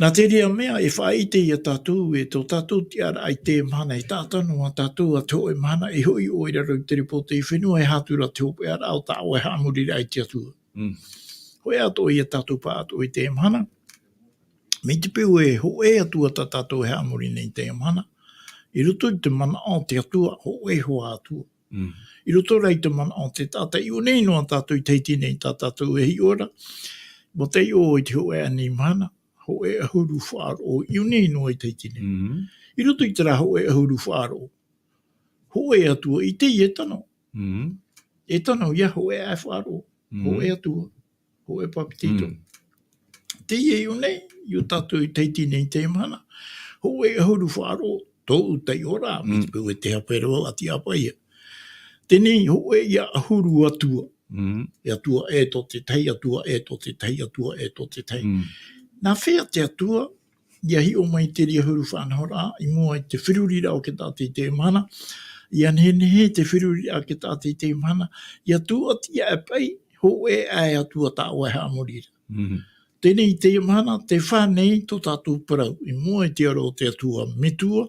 Nā te reira mea, e faʻaʻite ia tātou, e tō tātou tiʻaraʻa i teie mahana, e taʻata noa tātou ā te hōʻē mahana, e hoʻi ʻoe i raro i te repo o te fenua, e aha atu ra te hopeʻaraʻa o tā ʻoe haʻamoriraʻa i te Atua. Mm. Hōʻē atoʻa ia tātou pāʻatoʻa i teie mahana. Mai te peu e hōʻē atu ā tā tātou e haʻamori nei i teie mahana. I roto i te manaʻo o te Atua, hōʻē hoʻi Atua. Mm. I roto rā i te manaʻo o te taʻata, i ʻō nei noa tātou i Tahiti nei, tā tātou e hiʻo ra. Mea taiʻo i te hōʻē ānei mahana, hōʻē ʻahuru faʻaroʻo, i ʻō nei noa i Tahiti nei. Mhm. I roto i terā hōʻē ʻahuru faʻaroʻo. Hōʻē Atua i teie e tano. Mhm. E tano ia hōʻē ʻae faʻaroʻo. Mhm. Hōʻē Atua. Hōʻē papetito. Mm. Teie i ʻō nei, i ʻō tātou i Tahiti nei i teie mahana. Hōʻē ʻahuru faʻaroʻo, tōʻu taiʻoraʻa, mai te Mm. peu e te hape roa ʻati ʻāpaʻi ia. Teie nei, hōʻē ia ʻahuru Atua. Mm. E Atua ʻē tō te tahi, Atua ʻē tō te tahi, Atua ʻē tō te tahi. Mm. Nā hea te Atua, ʻia hiʻo mai te reira huru faʻanahoraʻa, i mua i te feruriraʻa o te taʻata i teie mahana, ʻia nehenehe te feruriraʻa o te taʻata i teie mahana, ʻia tūʻati aʻe paʻi, hōʻē aʻe atu ā tā ʻoe e haʻamori ra. Mm. Teie nei, i teie mahana, tē fā nei tō tātou parau, i mua i te aro o te Atua Metua,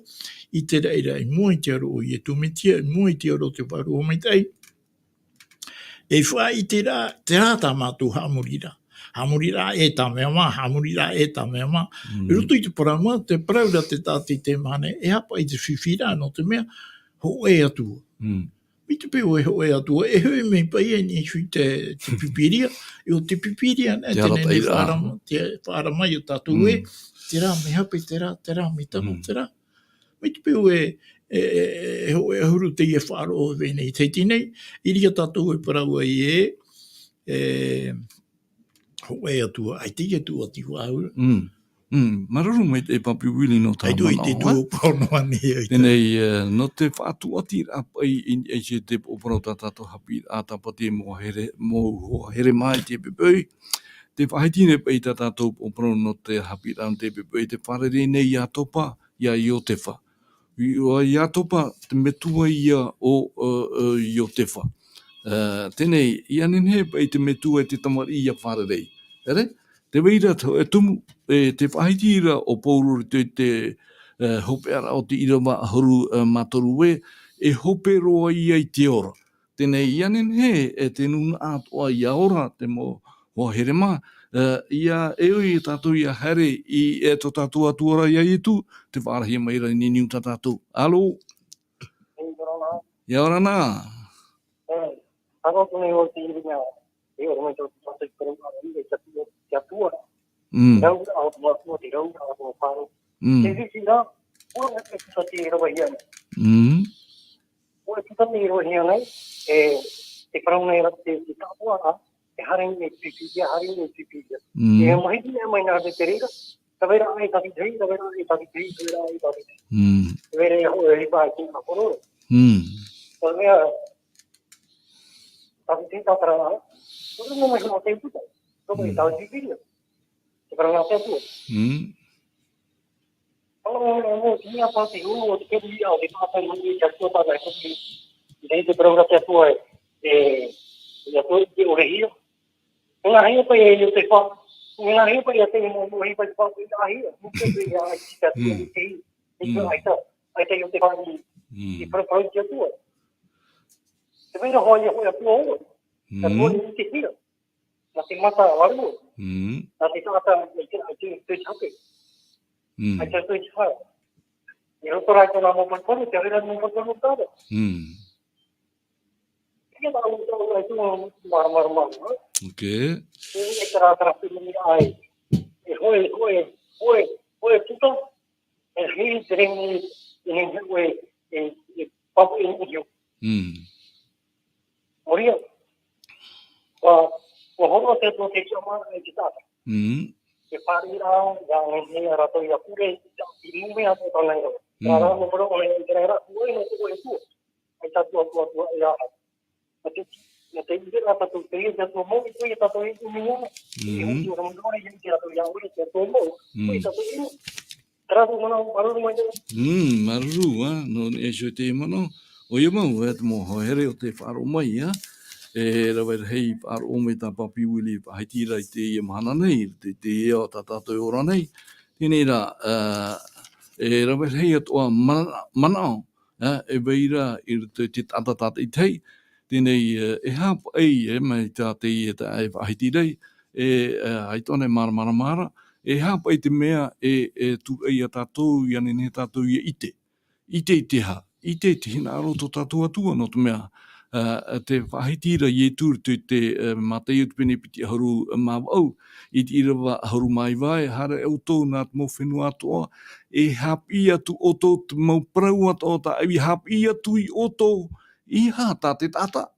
i te reira, i mua i te aro o Ietu Metia, i mua i te aro o te Vārua Maitaʻi. E faʻaʻite ra, terā tā mātou haʻamori ra. Haʻamori ra e tā mea mā, haʻamori ra e tā mea mā. Mm. I roto i te parau mā, te parau ra te taʻata i teie mahana, e haʻapaʻo i te fifi ra, nō te mea, hōʻē atu ā. Mm. Mai te peu e hōʻē atu ā, e hoʻi mai paʻi e niʻa i te, te Pīpīria, ʻo te Pīpīria, e Te te nei nei arataʻiraʻa. faʻarama, te faʻarama i ō tātou Mm. ē, terā mea hape, terā, terā mea tano, Mm. terā. Mai te peu e, e, e, e hōʻē ʻahuru teie e faʻaroʻo i teie nei, i reira tātou e parau ai ē, e, hōʻē atu ā, ʻaita e tuʻati faʻahou. Mm. Mm. Māuruuru maitaʻi e Papi Willie nō tā ʻAita e manaʻo, tuʻu e? Pono ani, ʻaita. Teie nei, e, nō te faʻatuʻatiraʻa paʻi i, i te, te parau tā tātou haʻapiʻiraʻa tāpati mau here, mau hoa here mā i teie poʻipoʻi. Tē faʻahiti nei paʻi tā tātou parau nō te haʻapiʻiraʻa i teie poʻipoʻi, tē fārerei nei Iatopa, iā Iotefa. I, ʻo Iatopa, te metua ia o, ʻo, ʻo Iotefa. E, teie nei, ʻia nehenehe paʻi te metua e te tamariʻi ʻia fārerei. ʻEre? Tē vai ra te, e tumu, e, tē faʻahiti ra ʻo Pauro i te, te, e, hopeʻaraʻa o te ʻīrava ʻahuru, e, mā toru ē, e hope roa ia i te ora. Teie nei, ʻia nehenehe, e te nūnaʻa atoʻa ʻia ora, te mau hoa here mā, e, ʻia, e ui tātou ʻia haere i, e tō tātou Atua ra iā Ietu, tē faʻaarahia mai ra i niuniu tā tātou. Alo? ʻIa ora na. ʻIa ora na. E, aro atu nei ʻoe i te reira, e ora mai tō tātou i te parau, e te Atua, te Atua. Mm. Te rau, a, a, a, te rau, a, a, a, Mm. Te fifi ra, ʻua e te, te, te rava hia nei. Mm. ʻUa e te tata i roa hia nei, e, te parau nei ra te, te taʻatoʻaraʻa, e haere nei Pīpīria, haere nei Pīpīria. Mm. E mahi nei mai nā te reira, rave ra e tāviti, rave ra e tāviti, rave ra e tāviti. Mm. Rave ra e ho-, e ripa i te ʻāporo. Mm. Rave ra, tāviti tātara, rave ra mai nā te puta, rave Mm. tāviti Pīpīria. Te parau nā te Atua. Mm. Alo, alo, alo, te mea pāti, ʻo, te keri ia, o te pātai mai i te Atua tāna e koti. I te, te parau nā te Atua e, e, e Atua i te ʻore hia. Mea nā hea paʻi e te pā, mea nā hea paʻi e te mo, mo hea paʻi pā, mea nā hea, mo te pē ia ai te Atua Mm. i te i, i te Mm. ʻaita, ʻaita i o te pā i, Mm. i parau, parau i te Atua. Te mea rā hoʻi, hoʻi Atua ʻo, Mm. Atua i te hia. Nā te mata vārua. Mm. Nā te taʻata, i te, i te, te hape. Mm. I te, te hape. I roto rā i tōna mau paruparu, te reira mau paruparu tāna. Mm. Ia nā, nā, nā, nā, mara, mara, mara, mara. Ok. E, e te rā, te rā, te rā, ai. E hoe, hoe, hoe, hoe puta. E hei te reni, e hei hoe, e, e papu e iho. Mm. ʻOia, ʻua, ʻua horo te tō te tiʻamāraʻa i te taʻata. Mm. E pāri rā, ia ngai nei a rātou ia pure, i te, i mua i tō tāna iho. Mm. Rā rā, nō maro, ʻo nei, i te rā, ʻua ʻino te ʻoe tua. Ai tā tua, tua, tua, e aha. Nā te, nā te ʻite rā tātou, te ia tātou mau, i te ia tātou i ʻumi ana. Mm. I hoki ora mai, i te rātou ia ʻore, te tō mau, Mm. i tātou i ʻumi. Terā tō manaʻo, māuruuru maitaʻi. Mm, māuruuru, ā, nō niʻa iho i te manaʻo. ʻOia mau, e te mau hoa here ʻo tē faʻaroʻo mai, ā. E rave rahi faʻaroʻo mai tā Papi Willie faʻahiti ra i teie mahana nei, te, te ia o tā tātou e ora nei. Teie nei rā, ā, e rave rahi atoʻa mana-, manaʻo, ā, e vai ra i roto i te taʻata tātaʻitahi. Teie nei, ā, e aha paʻi, ē, mai tā teie tā e faʻahiti ra, e, ā, ʻaita ʻōna e māramarama ra, e aha paʻi te mea e, e tūraʻi ia tātou, ʻia nehenehe tātou ʻia ʻite. ʻIte i te aha? ʻIte i te hinaʻaro o tō tātou Atua, nō te mea, ā, tē faʻahiti ra Ietu i te, ā, Mataio te pene piti ʻahuru mā vaʻu, i te ʻīrava ʻahuru mā iva, e haere ʻoutou nā te mau fenua atoʻa, e haʻapiʻi atu ʻoutou te mau parau atoʻa o tāʻu i haʻapiʻi atu ia ʻoutou, ʻeiaha tā te taʻata.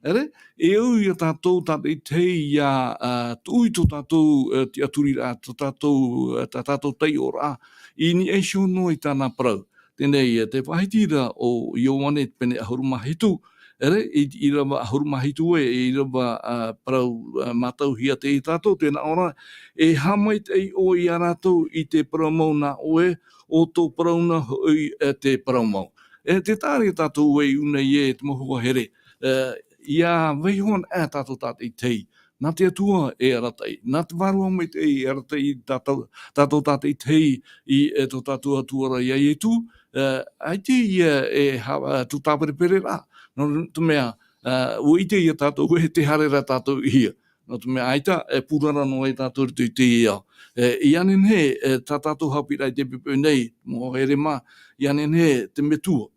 ʻEre, e au ia tātou tātaʻitahi ʻia, ā, tuʻu i tō tātou, ā, tiʻaturiraʻa, tō tātou, ā, tā tātou taiʻoraʻa, i niʻa iho noa i tāna parau. Teie nei, ā, tē faʻahiti ra ʻo Ioane te pene ʻahuru mā hitu, ʻere, i, ʻīrava ʻahuru mā hitu ē, ʻīrava, ā, parau, ā, mātauhia te ia tātou, tē nā ʻō ra, e haʻamaitaʻi ʻoe ia rātou i te parau mau nā ʻoe, ʻo tō parau na hoʻi, ā, te parau mau. E, tē taʻa ra ia tātou e ʻū nei ē, te mau hoa here, ā, ʻia vaiiho anaʻe tātou tātaʻitahi. Nā te Atua e arataʻi, nā te Vārua Maitaʻi e arataʻi tātou, tātou tātaʻitahi i, e, tō tātou Atua ra iā Ietu, e, ʻaita ia e ha-, e, tū tāperepereraʻa, nō te mea, e, ʻua ʻite ia tātou ē tē haere ra tātou i hea. Nō te mea ʻaita, e pūrara noa ai tātou i roto i teie ao. E, ʻia nehenehe, e, tā tātou haʻapiʻiraʻa i teie poʻipoʻi nei, mō Herema, ʻia nehenehe te metua,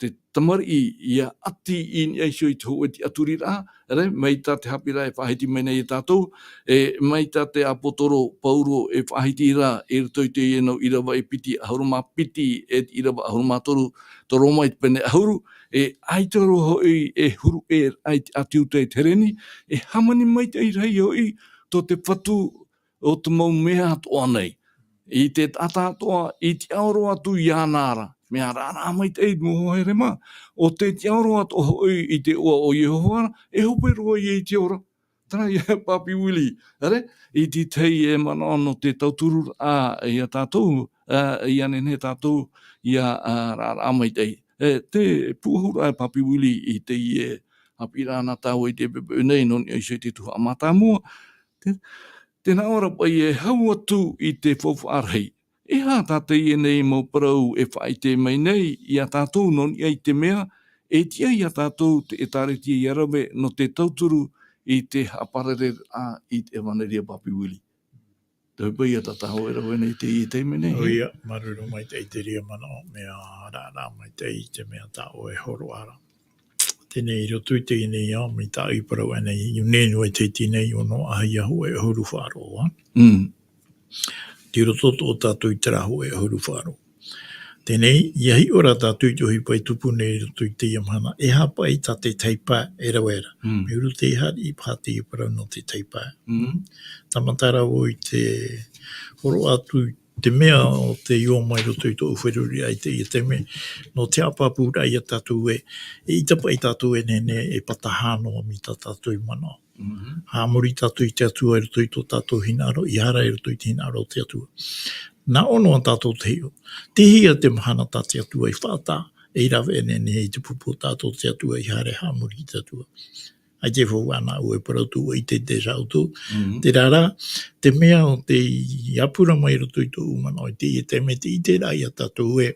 te tamariʻi, ʻia ʻati i niʻa iho i te hōʻē tiʻaturiraʻa, ʻere, mai tā te haʻapiʻiraʻa e faʻahiti mai nei ia tātou, e, mai tā te ʻāpōtoro Pauro e faʻahiti ra i roto i teie nau ʻīrava e piti ʻahuru mā piti, e te ʻīrava ʻahuru mā toru, tō Roma i te pene ʻahuru, e, ʻaita roa hoʻi e huru ʻē i te ʻāti ʻūtā i te Hereni, e hāmani maitaʻi rahi hoʻi tō te Fatu o te mau mea atoʻa nei. I te taʻata atoʻa, i te ʻaoro atu iāna ra. Mea rarahi maitaʻi mō Herema. ʻO tē tiʻaoro atoʻa hoʻi i te iʻoa o Iehova ra, e hope roa ia i te ora. Terā ia Papi Willie, ʻere? I te tahi e manaʻo nō te tauturu, ā, ia tātou, ā, ʻia nehenehe tātou, ʻia, ā, rarahi maitaʻi. E, te pūʻohuraʻa e Papi Willie i teie haʻapiʻiraʻa nā tāua i teie poʻipoʻi nei, nō niʻa iho i te tuhaʻa mātāmua. Te, tēnā ʻoe ra paʻi e hau atu i te faufaʻa rahi. E aha tā teie nei mau parau e faʻaʻite mai nei ia tātou nō niʻa i te mea, e tiʻa ia tātou te ʻĒtārētia ʻia rave nō te tauturu i te haʻaparareraʻa i te ʻevaneria Papi Willie. Te hau paʻi ia tā tāua e rave nei i teie taime nei. ʻOia, māuruuru maitaʻi i teie manaʻo, mea rarahi maitaʻi i te mea tā ʻoe e hōroʻa ra. Teie nei i roto i teie nei ao, mai tāʻu i parau aʻe nei, ʻia nehenehe e tei iti nei, ʻo Noa ʻahiahi e ʻahuru faʻaroa. Mm. Tei roto atoʻa tātou i terā hōʻē ʻahuru faʻaroa. Teie nei, ʻia hiʻo ra tātou i te ʻohipa e tupu nei i roto i teie mahana, e aha paʻi tā te tahi pae e rave ra. Mm. Mea uru tē haere i paha teie parau nō te tahi pae. Mm. Tāmata ra vau i te hōroʻa atu i te mea ʻo tei ō mai i roto i tōʻu feruriraʻa i teie taime, nō te haʻapāpūraʻa ia tātou ē, eʻita paʻi tātou e nehenehe e pātaha noa mai tā tātou i manaʻo. Mhm. Haʻamori tātou i te Atua i roto i tō tātou hinaʻaro, ʻia haere i roto i te hinaʻaro o te Atua. Nā ʻō noa tātou tei hiʻo, tei hea te mahana tā te Atua i faʻataʻa, ei rave e nehenehe i te pupu o tātou te Atua ʻia haere haʻamori i te Atua. ʻAita e faufaʻa nāʻu e parau atu, ʻua ʻite te rā ʻoutou. Mhm. Terā rā, te mea ʻo tei ʻāpura mai i roto i tōʻu manaʻo i teie taime, te ʻiteraʻa ia tātou ē,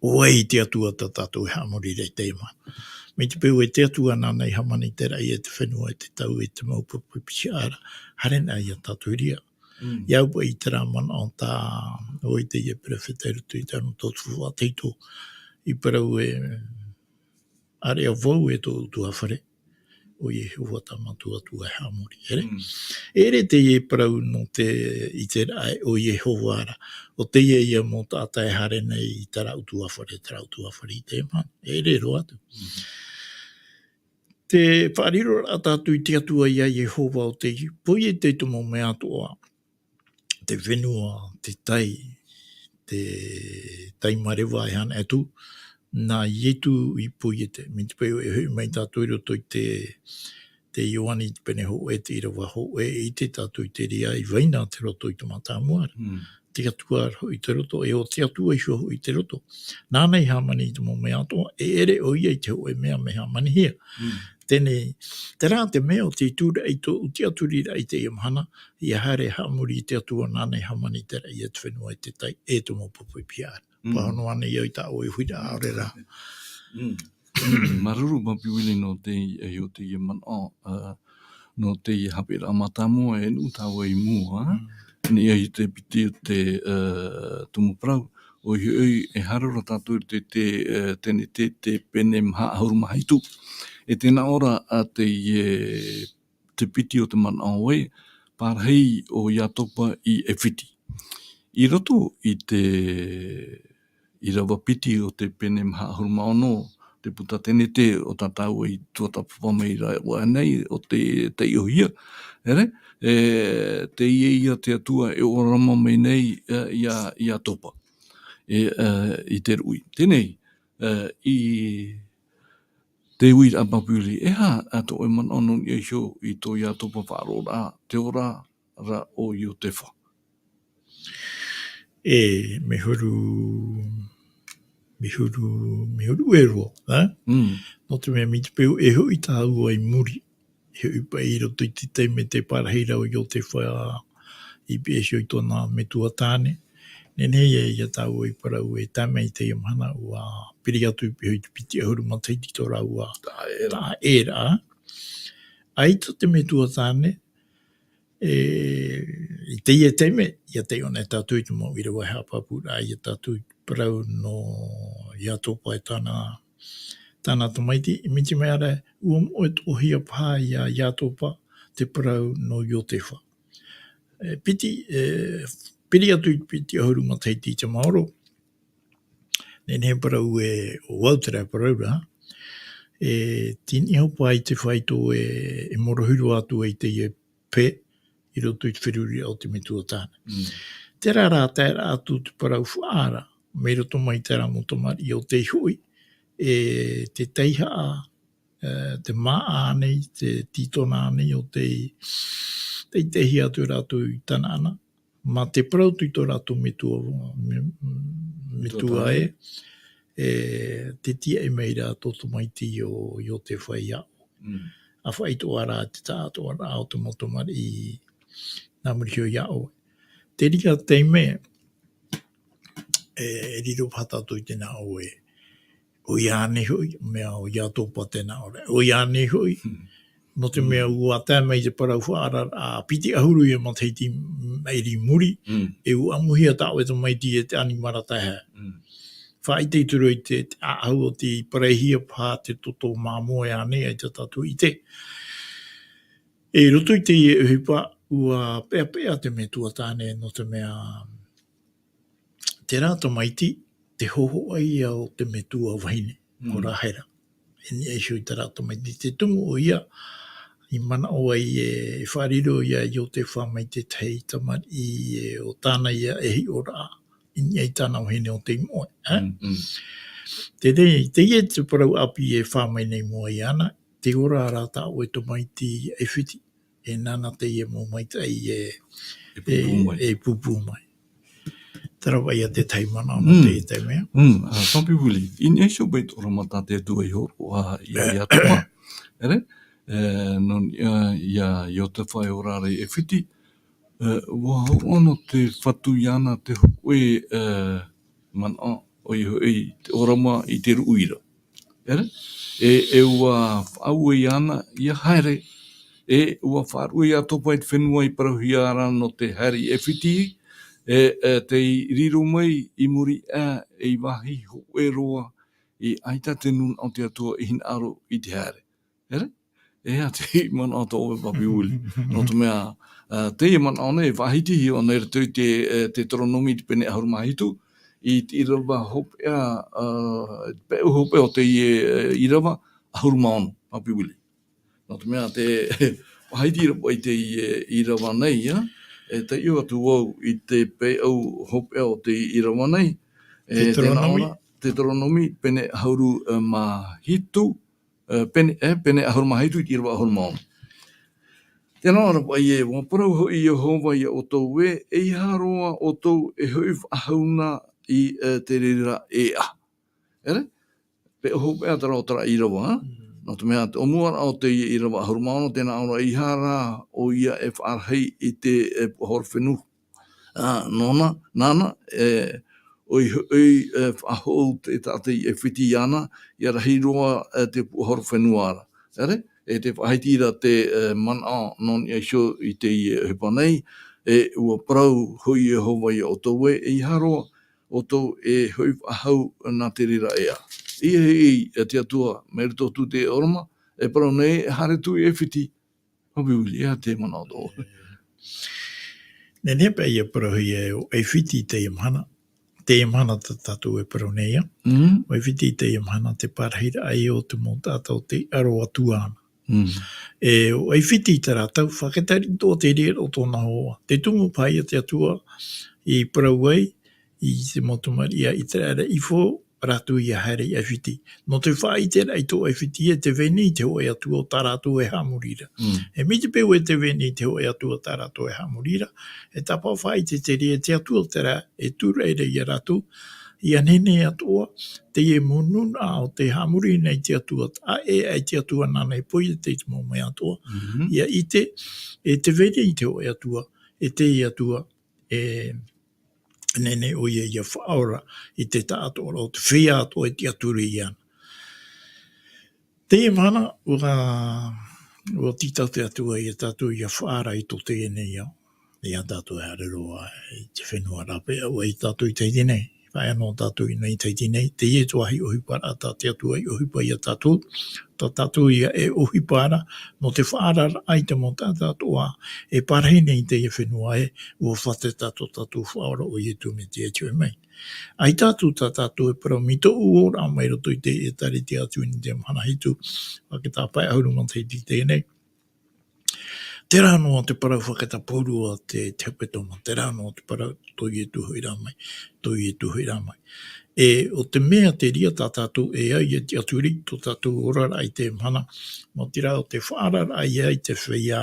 ʻo vai te Atua tā tātou e haʻamori ra i teie mahana. Mai te peu ē te Atua nāna i hāmaniraʻa ia te fenua, e te tau, e te mau pupu pihaʻa ra, haere anaʻe ia tātou i reira. Mm. ʻIa au paʻi i terā manaʻo tā ʻoe teie perofeta i roto i te anotau o te faufaʻa tahito, i parau ē, ʻāreʻa vau e tōʻu ʻutuāfare, ʻo Iehova tā mātou Atua e haʻamori, ʻere? Mm. E ʻere teie parau nō te ʻiteraʻa ē ʻo Iehova ra, ʻo teie ïa mau taʻata e haere nei i terā ʻutuāfare, terā ʻutuāfare i teie mahana, e ʻere roa atu. Mm. Te faʻariroraʻa tātou i te Atua ia Iehova ʻo tei poiete i te mau mea atoʻa, te fenua, te tai, te tai māreva e haere atu, nā Ietu i poiete. Mai te peu e hoʻi mai tātou i roto i te, te Ioane i te pene hōʻē, te ʻīrava hōʻē, e ʻite tātou i te reira i vai na te roto i te mātāmua ra. Mm. Te Atua hoʻi te roto, e ʻo te Atua iho hoʻi te roto. Nāna i hāmani i te mau mea atoʻa, e ʻere ʻoia i te hōʻē mea mea hāmanihia. Mm. Teie nei, terā te mea ʻo tei tūraʻi i tōʻu tiʻaturiraʻa i teie mahana, ʻia haere haʻamori i te Atua nāna i hāmani i terā ïa te fenua, e te tai, e te mau pupu pihaʻa ra. Mm. Pāhono ānei au i tā ʻoe huiraʻatira? Mm. Māuruuru Papi Willie nō te, ʻia hiʻo i teie manaʻo, ā, nō teie haʻapiʻiraʻa mātāmua e nuʻu tāua i mua, ā? Mm. Nō niʻa i te piti o te, ā, tumu parau, ʻoia hoʻi, e haere ra tātou i te, te, ā, Tenete, te pene maha ʻahuru mā hitu. E tē nā ʻō ra, ā, teie, te piti o te manaʻo ē, pārahi ʻo Iatopa i ʻAifiti. I roto i te ʻīrava piti o te pene maha ʻahuru mā ono, te puta Tenete ʻo tā tāua i tuatāpapa mai ra ʻoia nei, ʻo te taiʻohia, ʻere, e, teie ïa te Atua e ʻōrama mai nei, e, ia, Iatopa. E, e, i te ruʻi. Teie nei, e, i te uiraʻa Papi Willie, e aha tō ʻoe manaʻo nō niʻa iho i tō Iatopa faʻaroʻoraʻa, te ora ra o Iotefa? E, mea huru, Mihuru, mihuru e roa, ā? Mm. Nō te mea, mai te peu e hoʻi tāua i muri, e hoʻi paʻi i roto i te taime tē parahi ra ʻo Iotefa i Pēsio i tōna metua tāne. Nehenehe ia, ia tāua i parau e tae mai i teie mahana, ʻua piri atu i te piti ʻahuru matahiti tō rāua taʻa ʻē ra. Taʻa ʻē ra. ʻAita te metua tāne, e, i teie taime, ia taiʻo nei tātou i te mau ʻīrava e haʻapāpū ra ia tātou i te parau nō Iatopa e tāna, tāna tamaiti, mai te mea ra, ʻua moʻe toʻohia paha ia Iatopa te parau nō Iotefa. E, piti, e, piri atu i te piti ʻahuru matahiti i te maoro, nehenehe e parau e, ʻo vau terā e parau ra, e, tei niʻa hoʻi paʻi i te fāito e, e morohi roa atu ai teie pae, i roto i te feruriraʻa o te metua tāne. Mm. Terā rā, tae ra atu te parau faʻaara, mai roto mai terā mau tamariʻi ʻo tei hoʻi, e, te taihaʻa, e, te māʻa ānei, te tītona ānei ʻo tei, tei tahi atu rātou i Tanaana, mā te parau atu i tō rātou metua, me-, metua ē, e, tē tīaʻi mai ra tō tamaiti ʻo, ʻo Iotefa iāʻu. Mm. ʻA faʻaitoito ra te taʻatoʻaraʻa o te mau tamariʻi nā muri iho iāʻu. Te reira taime, e, e riro paha tātou i te nā ʻō ē, ʻoia ānei hoʻi, mea ʻo Iatopa te nā ʻō ra, ʻoia ānei hoʻi. Hmm. Nō te mea ʻua tae mai te parau faʻaara, ā, piti ʻahuru ia matahiti maʻiri i muri, mm, e ʻua ʻamuhia tā ʻoe tamaiti e te ʻanimara taehae. Mm. Faʻaʻite i te roa i te, te ʻāʻau o tei paraihia paha te toto māmoe ānei, ʻaita tātou i ʻite. E, i roto i teie ʻohipa, ʻua peʻapeʻa te metua tāne, nō te mea, terā tamaiti, te hōhoʻa ïa o te metua vahine, ko, mm, Rāhera. E niʻa iho i terā tamaiti, te tumu ʻoia, i manaʻo ai e, e faʻariro ïa Iotefa mai te tahi tamariʻi e, ʻo tāna ïa e hiʻoraʻa, i niʻa i tāna vahine ʻo tei moʻe, ē? Mm, mm. Te, te, teie te parau ʻāpī e fā mai nei mua iāna, tē ora ra tā ʻoe tamaiti ʻAifiti, e nāna teie mau maitaʻi e, e pūpū, e, mai, e pūpū mai. Terā paʻi ïa te tahi manaʻo nō, mm, teie taime. Mm, ā, Papi Willie, i niʻa iho paʻi i te ʻōrama tā te Atua i hōroʻa ïa, ā, Iatopa. ʻEre, e, nō, ā, ïa Iotefa e ora ra i ʻAifiti, e, ʻua hōroʻa nō te Fatu iāna te hōʻē, e, manaʻo, ʻoia hoʻi te ʻōrama i te ruʻu ira. ʻEre? E, e ʻua faʻaue iāna ʻia haere, e ʻua faʻaruʻe Iatopa i te fenua i parauhia ra nō te haere i ʻAifiti, e, e tei riro mai i muri aʻe i vāhi hōʻē roa, ʻaita te nūnaʻa o te Atua i hinaʻaro i te haere. ʻEre? E aha te manaʻo tō ʻoe, Papi Willie? Nō te mea, ā, teie manaʻo nei, e faʻahiti hia ʻōna i roto i te, e, Teuteronome i te pene ʻahuru mā hitu, i te ʻīrava hopeʻa, ā, peʻapeʻa hopeʻa o teie, e, ʻīrava ʻahuru mā ono, Papi Willie. Nō te mea te, faʻahiti ra paʻi teie, e, ʻīrava nei, ā, e taiʻo atu vau i te peʻapeʻa hopeʻa o te ʻīrava nei, e, Teuteronome. Tē nā ʻō ra, Teuteronome, pene ʻahuru, e, mā hitu, e, pene, e, pene ʻahuru mā hitu i te ʻīrava ʻahuru mā ono. Tē nā ʻō ra paʻi ē, ʻua parau hoʻi Iehova ia ʻoutou ē, ʻeiaha roa ʻoutou e hoʻi faʻahou na i, e, te reira ʻēʻa. ʻEre? Peʻapeʻa hopeʻa terā o terā ʻīrava, ā? Mm. Nō te mea, te ʻōmuaraʻa o teie ʻīrava ʻahuru mā ono, tē nā ʻō ra, ʻeiaha rā ʻoia e faʻarahi i te, e, puaʻahorofenua. Ā, nōna, nāna, e, ʻoia hoʻi, e, faʻahou te taʻata i ʻAifiti iāna, ʻia rahi roa, e, te puaʻahorofenua ra. ʻEre? E tē faʻahiti ra te, e, manaʻo nō niʻa iho i teie ʻohipa nei, e, ʻua parau hoʻi Iehova ia ʻoutou ē, ʻeiaha roa ʻoutou e hoʻi faʻahou nā te reira ʻēʻa. ʻEiaha hoʻi, e te Atua, mai roto atu i te ʻōrama, e parau nei, e haere atu i ʻAifiti, Papi Willie, e aha te manaʻo tō ʻoe? Nehenehe paʻi ʻia parauhia ē, ʻo ʻAifiti i teie mahana. Teie mahana tā tātou e parau nei ïa. Mm. ʻO ʻAifiti i teie mahana, te parahiraʻa ïa o te mau taʻata ʻo tei ʻaro atu āna. Mm. E, ʻo ʻAifiti i terā tau, faʻaʻite atoʻa te reira o tōna hoa. Tē tumu paha ïa te Atua i parau ai, i te mau tamariʻi a ʻĪteraʻera i faʻaroʻo rātou ʻia haere i ʻAifiti. Nō te faʻaʻiteraʻa i tō ʻAifiti ē, tē vai nei te hōʻē Atua ʻo tā rātou e haʻamori ra. Mm. E mai te peu ē tē vai nei te hōʻē Atua tā rātou e haʻamori ra, e tāpaʻo faʻaʻite te reira, te Atua terā e tūraʻi ra ia rātou, ʻia nehenehe atoʻa, teie mau nūnaʻa o tē haʻamori nei te Atua, ʻaʻe, ʻaʻe te Atua nāna i poiete i te mau mea atoʻa. Mhm. ʻIa ʻite, e tē vai nei te hōʻē Atua, e teie Atua, e nehenehe ʻoia ʻia faʻaora i te taʻatoʻaraʻa o te feiā atoʻa e tiʻaturi iāna. Teie mahana, ʻua, ʻua tītau te Atua ia tātou ʻia faʻaara i tō teie nei ao. ʻIa tātou e haere roa i te fenua rāpae aʻe ia tātou i teie nei. Faʻaea noa tātou i nei i teie nei, teie te vāhi ʻohiparaʻa tā te Atua i ʻohipa ia tātou, tā tātou ia e ʻohipa ra, nō te faʻaararaʻa i te mau taʻata atoʻa, e pārahi nei i teie fenua ē, ʻua fātata tō tātou Faʻaora ʻo Ietu Metia i te hōʻē mai. ʻAita atu tā tātou e parau mai tōʻu oraraʻa mai roto i te ʻĒtārētia atu i niʻa i te mahana hitu, ʻa te tāpae ʻahuru matahiti i teie nei. Terā noa te parau fakatapaurua te, te hepetoma, terā noa te parau tō Ietu hoʻi rā mai, tō Ietu hoʻi rā mai. E, ʻo te mea te reira tā tātou e au ia tiʻaturi, tō tātou oraraʻa i teie mahana, nō te reira ʻo te faʻaararaʻa ia i te feiā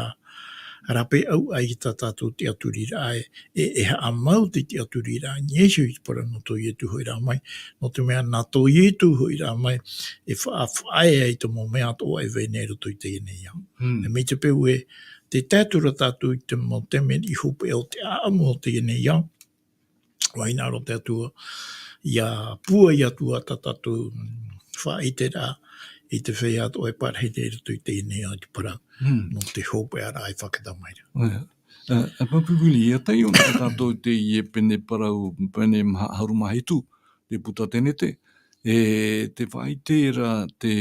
rāpae aʻe i tā tātou tiʻaturiraʻa e, e, e haʻamau te tiʻaturiraʻa a Iesu i te parau nō tō Ietu hoʻi rā mai, nō te mea nā tō Ietu hoʻi rā mai, e faʻa-, faʻaea i te mau mea atoʻa e vai nei i roto i teie nei ao. Hmm. E mai te peu ē, tē tae atu ra tātou i te mau taime i hopeʻa o te ʻāʻamu o teie nei ao, ʻua hinaʻaro te Atua, ʻia pūai atu ā tā tātou, mm, faʻaʻiteraʻa i te feiā atoʻa e pārahi nei i roto i teie nei ao i te parau. Hmm. Nō te hopeʻaraʻa e fakataʻa mai ra. ʻOia. Ā, ā, Papi Willie, ʻia taiʻo na tātou i teie pene parau, pene maha ʻahuru mā hitu, te puta Tenete, e, tē faʻaʻite ra te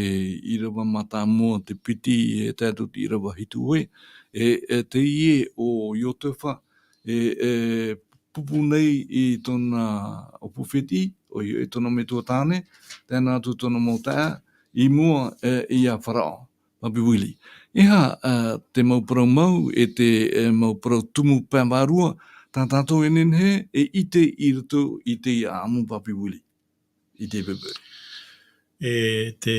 ʻīrava mātāmua, te piti, e tae atu te ʻīrava hitu ē, e, e, teie ʻo Iotefa, e, e, pupu nei i tōna ʻōpū fētiʻi, ʻoia hoʻi tōna metua tāne, tae noa atu tōna mau taeaʻe, i mua, e, ia Faraō. Papi Willie. E aha, ā, te mau parau mau, e te, e, mau parau tumu pae vārua, tā tātou e nehenehe e ʻite i roto i te ʻāʻamu, Papi Willie, i te pepe. E te,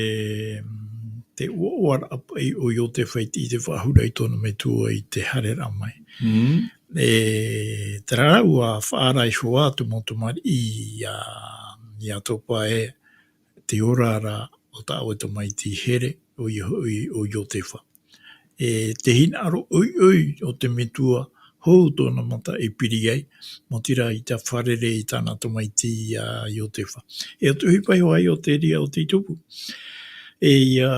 te ʻoaʻoaraʻa paʻi o Iotefa i te, i te faʻahou ra i tōna metua i te haereraʻa mai. Mm. E terā rā ʻua faʻaara iho ā te mau tamariʻi ia, ia Iatopa ē, te oraraʻa o tā ʻoe tamaiti here, ʻoia hoʻi ʻo Iotefa. E te hinaʻaro ʻoiʻoi o te metua hou tōna mata e piri ai, nō te reira i te fārerei i tāna tamaiti ia Iotefa. E ʻo te ʻohipa iho ā ʻo te reira o te tupu. E ʻia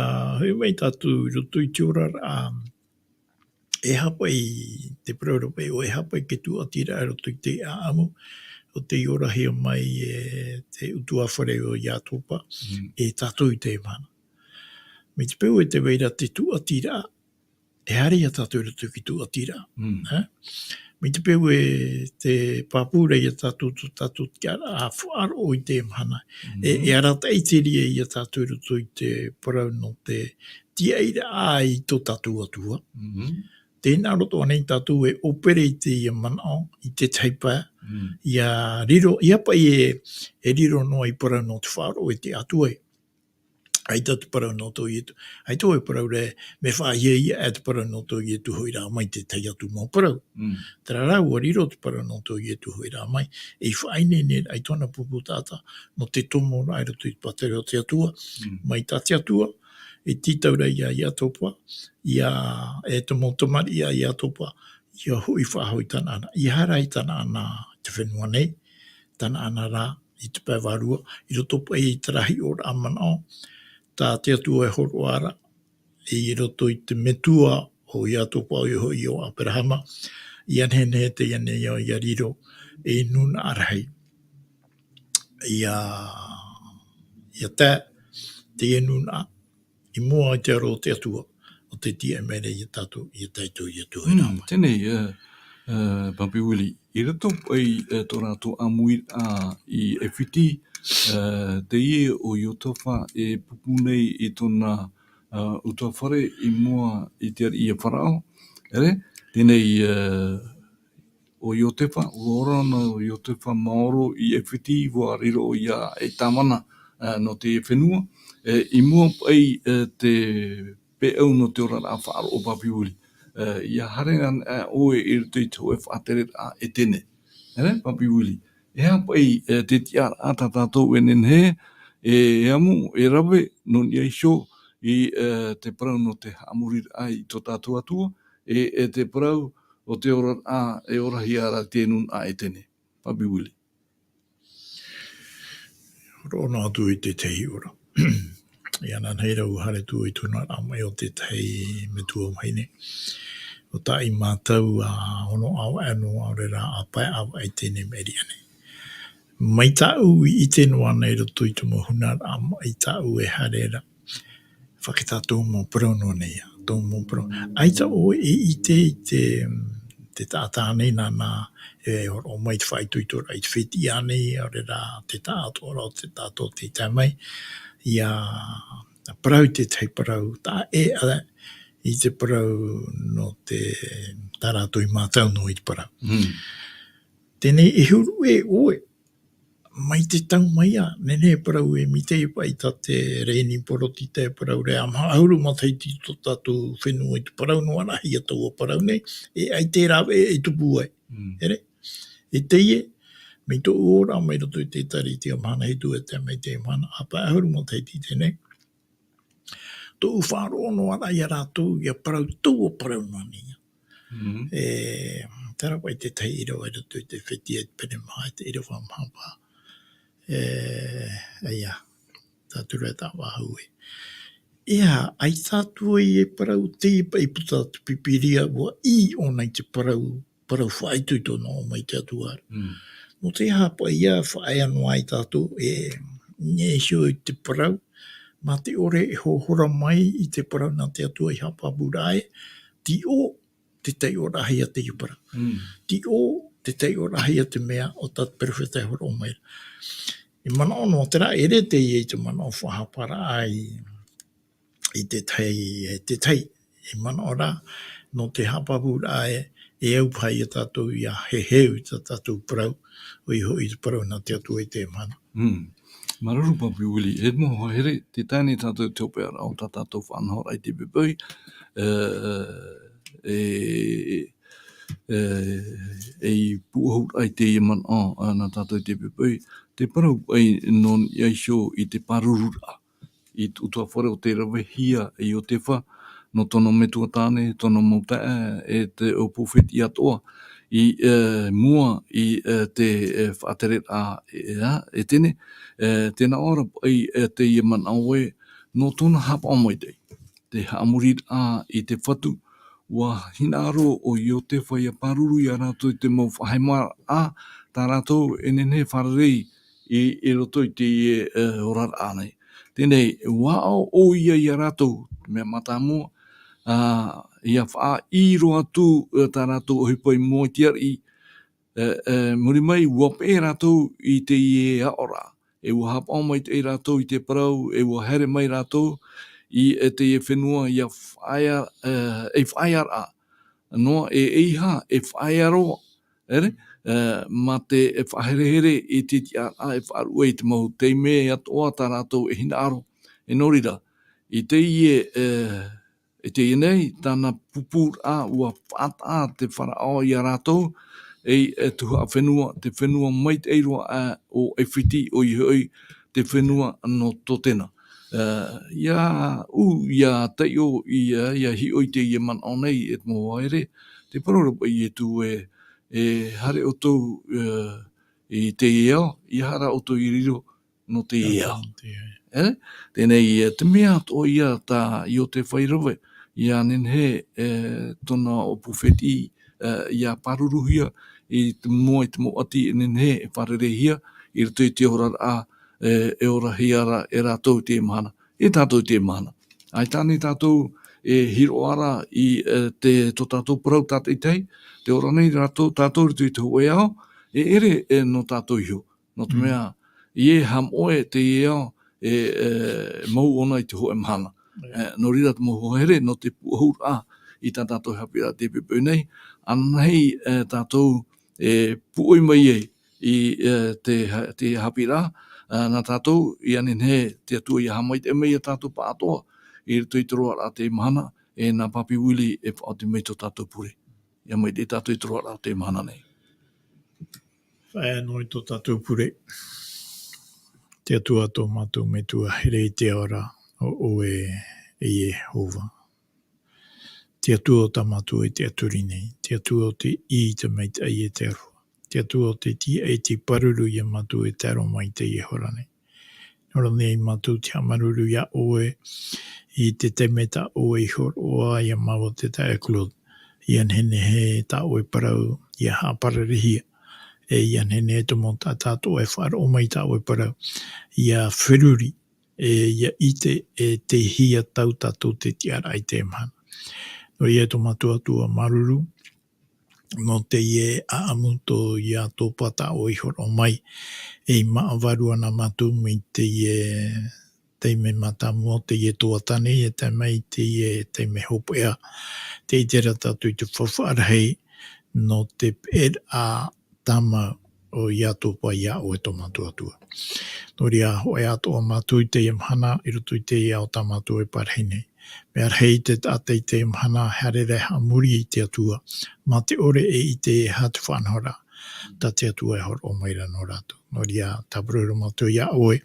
hoʻi mai tātou i roto i te oraraʻa, e aha paʻi te parau ra paʻi ʻo e aha paʻi te tūʻatiraʻa i roto i te ʻāʻamu, ʻo tei orahia mai e te ʻutuāfare o Iatopa, Mm. e tātou i teie mahana. Mai te peu ē tē vai ra te tūʻatiraʻa, e haere ia tātou i roto i te tūʻatiraʻa. Mm. Ā? Mai te peu ē tē pāpū ra ia tātou, tō tātou tiʻaraʻa faʻaroʻo i teie mahana. Mm. E, e arataʻi te reira ia tātou i roto i te parau nō te tiaʻiraʻa i tō tātou Atua. Mm. Tē hinaʻaro atoʻa nei tātou e ʻōpere i teie manaʻo, i te tahi pae, Mm. ʻia riro, ʻia paʻi e, e riro noa i parau nō te faʻaroʻo i te Atua ē. ʻAita te parau nō tō Ietu. ʻAita e parau ra, mea faʻahiahia ʻē te parau nō tō Ietu hoʻi rā mai te tahi atu mau parau. Mm. Terā rā, ʻua riro te parau nō tō Ietu hoʻi rā mai, e faʻaineineraʻa i tōna pupu taʻata, nō te tomoraʻa i roto i te pātireia o te Atua, Mm. mai tā te Atua, e tītau ra ia Iatopa, ia, e te mau tamariʻi a Iatopa, ʻia hoʻi faʻahou i Tanaana, ʻia haere i Tanaana i te fenua nei, Tanaana rā, i te pae vārua, i roto paʻi i te rahi o rā manaʻo, tā te Atua e hōroʻa ra, i roto i te metua o Iatopa ʻoia hoʻi ʻo Aperahama, ʻia nehenehe teie nei ao ʻia riro, ei nūnaʻa rahi. ʻIa, ʻia tae, teie nūnaʻa, i mua i te aro o te Atua, ʻo tē tiaʻi mai ra ia tātou, ʻia tae i tō Ietu hoʻi rā Mm, mai. Teie nei, ā, ā, Papi Willie, i roto paʻi, ā, tō rātou ʻāmuiraʻa i ʻAifiti, ā, teie ʻo Iotefa e pupu nei i tōna, ā, ʻutuāfare i mua i te ariʻi a Faraō. ʻEre, teie nei, ā, ʻo Iotefa, ʻua ora noa ʻo Iotefa maoro i ʻAifiti, ʻua riro ʻoia ei tāvana, ā, nō te fenua. E, i mua paʻi, ā, te peʻau nō te oraraʻa faʻaroʻo, Papi Willie. Ā, ʻia haere anaʻe ʻoe i roto i te hōʻē faʻatereraʻa Etene. ʻEre, Papi Willie. E aha paʻi, e, te tiʻaraʻa tā tātou e nehenehe e, e amu, e rave, nō niʻa iho i, e, te parau nō te haʻamoriraʻa i tō tātou Atua, e, e te parau o te oraraʻa, e orahia ra te nūnaʻa Etene. Papi Willie. Hōroʻa noa atu i te tahi ora. ʻIa nānā hei rau haere atu i tōna rā mai o te tahi metua vahine. ʻO tā ʻoe mātou a ono ʻāvaʻe noa ʻaore rā a pae ʻāvaʻe i teie nei meria nei. Mai tāʻu i ʻite noa nei roto i te mau hunaraʻa, mai tāʻu e haere ra. Fakatā tō mau parau noa nei ia, tō mau parau. ʻAita ʻoe e ʻite i te, te taʻata nei nāna, e hōroʻa mai te faʻaitoitoraʻa i te fetiʻa nei, ʻaore rā te taʻatoʻaraʻa o te tātou tei tae mai. ʻIa parau i te tahi parau, taʻa ʻē, ā, i te parau nō te, tā rātou i mātau noa i te parau. Mm. Teie nei e huru ʻē ʻoe, mai te tau mai ā, nehenehe e parau e mea ʻite paʻi tā te reni porotita e parau ra, maha ʻahuru matahiti tō tātou fenua i te parau noa ra, ʻia taua parau nei, e ʻaita e rāveʻa e tupu ai. Mm. ʻEre? E teie, mai tōʻu ora, mai roto i te tari i te mahana hitu e tae mai te mahana ʻāpae ʻahuru matahiti i teie nei. Tōʻu faʻaroʻo noa ra ia rātou, ʻia parau taua parau noa nei. Mm. E, terā paʻi te tahi ʻīrava i roto i te fetiʻa i te pene maha, i te ʻīrava maha paha. E, ʻaita, tā ture tā vāhu e. ʻEa, ʻaita atu ai e parau teie paʻi puta te Pīpīria, ʻua ʻī ʻōna i te parau, parau faʻaitoito noa mai te Atua ra. Mm. Nō te aha paʻi ʻia faʻaea noa ai tātou e, nehenehe e parau, mā te ʻore e hohora mai i te parau nā te Atua i haʻapāpūraʻa ē, tīʻo te taiʻorahia teie parau. Mm. Tīʻo te taiʻorahia te mea o tā te perofeta e hōroʻa mai ra. E manaʻo noa terā, ʻere teie i te manaʻo faʻahaparaʻa i, i te tahi, e te tahi. E manaʻo rā, nō te haʻapāpūraʻa ē, e au paha ia tātou ʻia heheu i tā tātou parau, ʻoia hoʻi te parau nā te Atua i teie mahana. Mm. Māuruuru Papi Willie, e te mau hoa here, tē tae nei tātou i te hopeʻaraʻa o tā tātou faʻanahoraʻa i teie poʻipoʻi, e, e, e, e i pūʻohuraʻa i teie manaʻo, ā, nā tātou i teie poʻipoʻi, te parau paʻi nō niʻa iho i te pārururaʻa i te ʻutuāfare o tei ravehia e Iotefa, nō tōna metua tāne, tōna mau taeaʻe, e te ʻōpū fetiʻa atoʻa, i, e, mua i, e, te, e, faʻatereraʻa, e, ā, Etene, e, tē nā ʻō ra paʻi, e, teie manaʻo ē, nō tōna haʻapaʻo maitaʻi, te haʻamoriraʻa i te Fatu, ʻua hinaʻaro ʻo Iotefa ʻia pāruru ia rātou i te mau faʻahemaraʻa, tā rātou e nehenehe e fārerei i, i roto i teie, e, oraraʻa nei. Teie nei, ʻua aʻo ʻoia ia rātou, te mea mātāmua, ā, ʻia faʻaʻī roa atu, e, tā rātou ʻohipa i mua i te ariʻi, e, e, muri mai, ʻua peʻe rātou i teie aʻoraʻa. E ʻua haʻapaʻo maitaʻi rātou i te parau, e ʻua haere mai rātou i, e, teie fenua ʻia faʻaea, e, e faʻaearaʻa. Noa, e, e ʻeiaha, e faʻaea roa, ʻere, e, mā te, e, faʻaherehere i te tiʻaraʻa, e faʻaruʻe i te mau taime atoʻa tā rātou e hinaʻaro. E nō reira, i teie, e, i teie nei, tāna pupūraʻa, ʻua faʻataʻa te Faraō ia rātou, ei, e, tuhaʻa fenua, te fenua maitaʻi roa, ā, o ʻAifiti, ʻoia hoʻi, te fenua nō Tōtena. E, ʻia ū, ʻia taiʻo, ʻia, ʻia hiʻo i teie manaʻo nei, e te mau hoa here, tē parau ra paʻi Ietu ē, e haere ʻoutou, e, i teie ao, ʻeiaha rā ʻoutou i riro nō teie ao. Nō teie ao. E? Teie nei, e, te mea atoʻa ia tā Iotefa i rave, ʻia nehenehe, e, tōna ʻōpū fetiʻa, e, ʻia pāruruhia i te mua i te mau ʻati e nehenehe e fārereihia i roto i te oraraʻa, e, e orahia ra e rātou i teie mahana. E tātou i teie mahana. ʻAita ānei tātou e hiroʻa ra i, e, te, tō tātou parau tātaʻitahi, tē ora nei rātou, tātou i roto i te hōʻē ao, e ʻere, e, nō tātou iho. Nō te Mm. mea, ʻeiaha moʻe teie ao, e, e, mau ʻōna i te hōʻē mahana. Yeah. E, nō reira te mau hoa here, nō te pūʻohuraʻa i tā tātou haʻapiʻiraʻa i teie poʻipoʻi nei, ānānahi, e, tātou e pūʻoi mai ai i, e, te ha-, te haʻapiʻiraʻa, e, nā tātou, ʻia nehenehe te Atua ʻia haʻamaitaʻi mai ia tātou pāʻatoʻa, i roto i te roaraʻa o teie mahana, e nā Papi Willie e faʻaoti mai tō tātou pure. ʻIa maitaʻi tātou i te roaraʻa o teie mahana nei. Pae noa i tō tātou pure. Te Atua tō mātou Metua here i te ao ra, ʻo ʻoe e Iehova. Te Atua o tā mātou e tiʻaturi nei, te Atua o te ʻī i te maitaʻi e te aroha. Te Atua o te tiaʻi e te pāruru ia mātou e tae roa mai i teie hora nei. Nō reira nei mātou te haʻamāuruuru iā ʻoe, i te taime tā ʻoe i hōroʻa iā māua te taeaʻe Claude. ʻIa nehenehe tā ʻoe parau, ʻia haʻapararihia. E ʻia nehenehe te mau taʻata atoʻa e faʻaroʻo mai tā ʻoe parau. ʻIa feruri, e ʻia ʻite, e tei hia tau tātou te tiʻaraʻa i teie mahana. Nō reira tō mātou Atua māuruuru, nō teie ʻāʻamu tō Iatopa tā ʻoe i hōroʻa mai, e i māʻa vārua na mātou mai teie taime mātāmua, teie tuatāne, e tae mai teie taime hopeʻa, tē ʻite ra tātou i te faufaʻa rahi, nō te peʻeraʻa tāmau o Iatopa iā ʻoe tō mātou Atua. Nō reira, hōʻē atoʻa mātou i teie mahana, i roto i teie ao tā mātou e parahi nei. Mea rahi te taʻata i teie mahana, haere ra e haʻamori i te Atua, mā te ʻore e ʻite e aha te faʻanahoraʻa tā te Atua e hōroʻa mai ra nō rātou. Nō reira, tāpura ra mātou iā ʻoe,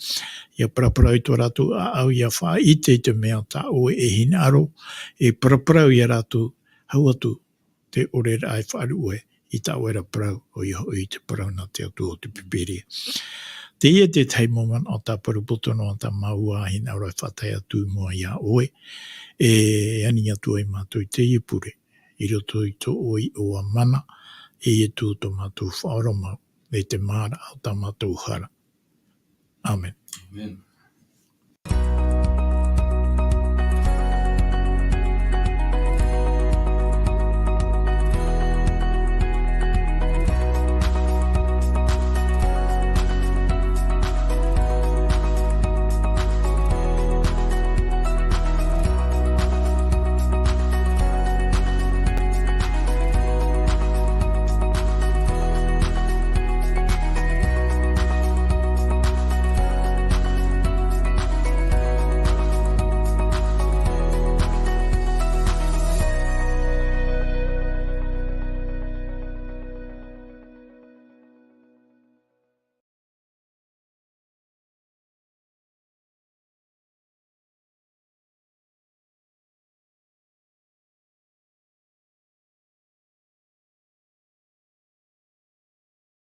ʻia paraparau i tō rātou ʻāʻau, ʻia faʻaʻite i te mea tā ʻoe e hinaʻaro, e paraparau iā rātou, hau atu te ʻoreraʻa e faʻaruʻe i tā ʻoe ra parau, ʻoia hoʻi te parau nā te Atua o te Pīpīria. Teie te tahi mau manaʻo tāparu poto noa tā māua hinaʻaro e faʻatae atu i mua iā ʻoe, e ani atu ai mātou i teie pure, i roto i tō ʻoe iʻoa mana, e Ietu tō mātou Faʻaora mau, e te māraʻa o tā mātou hara. ʻĀmene. ʻĀmene.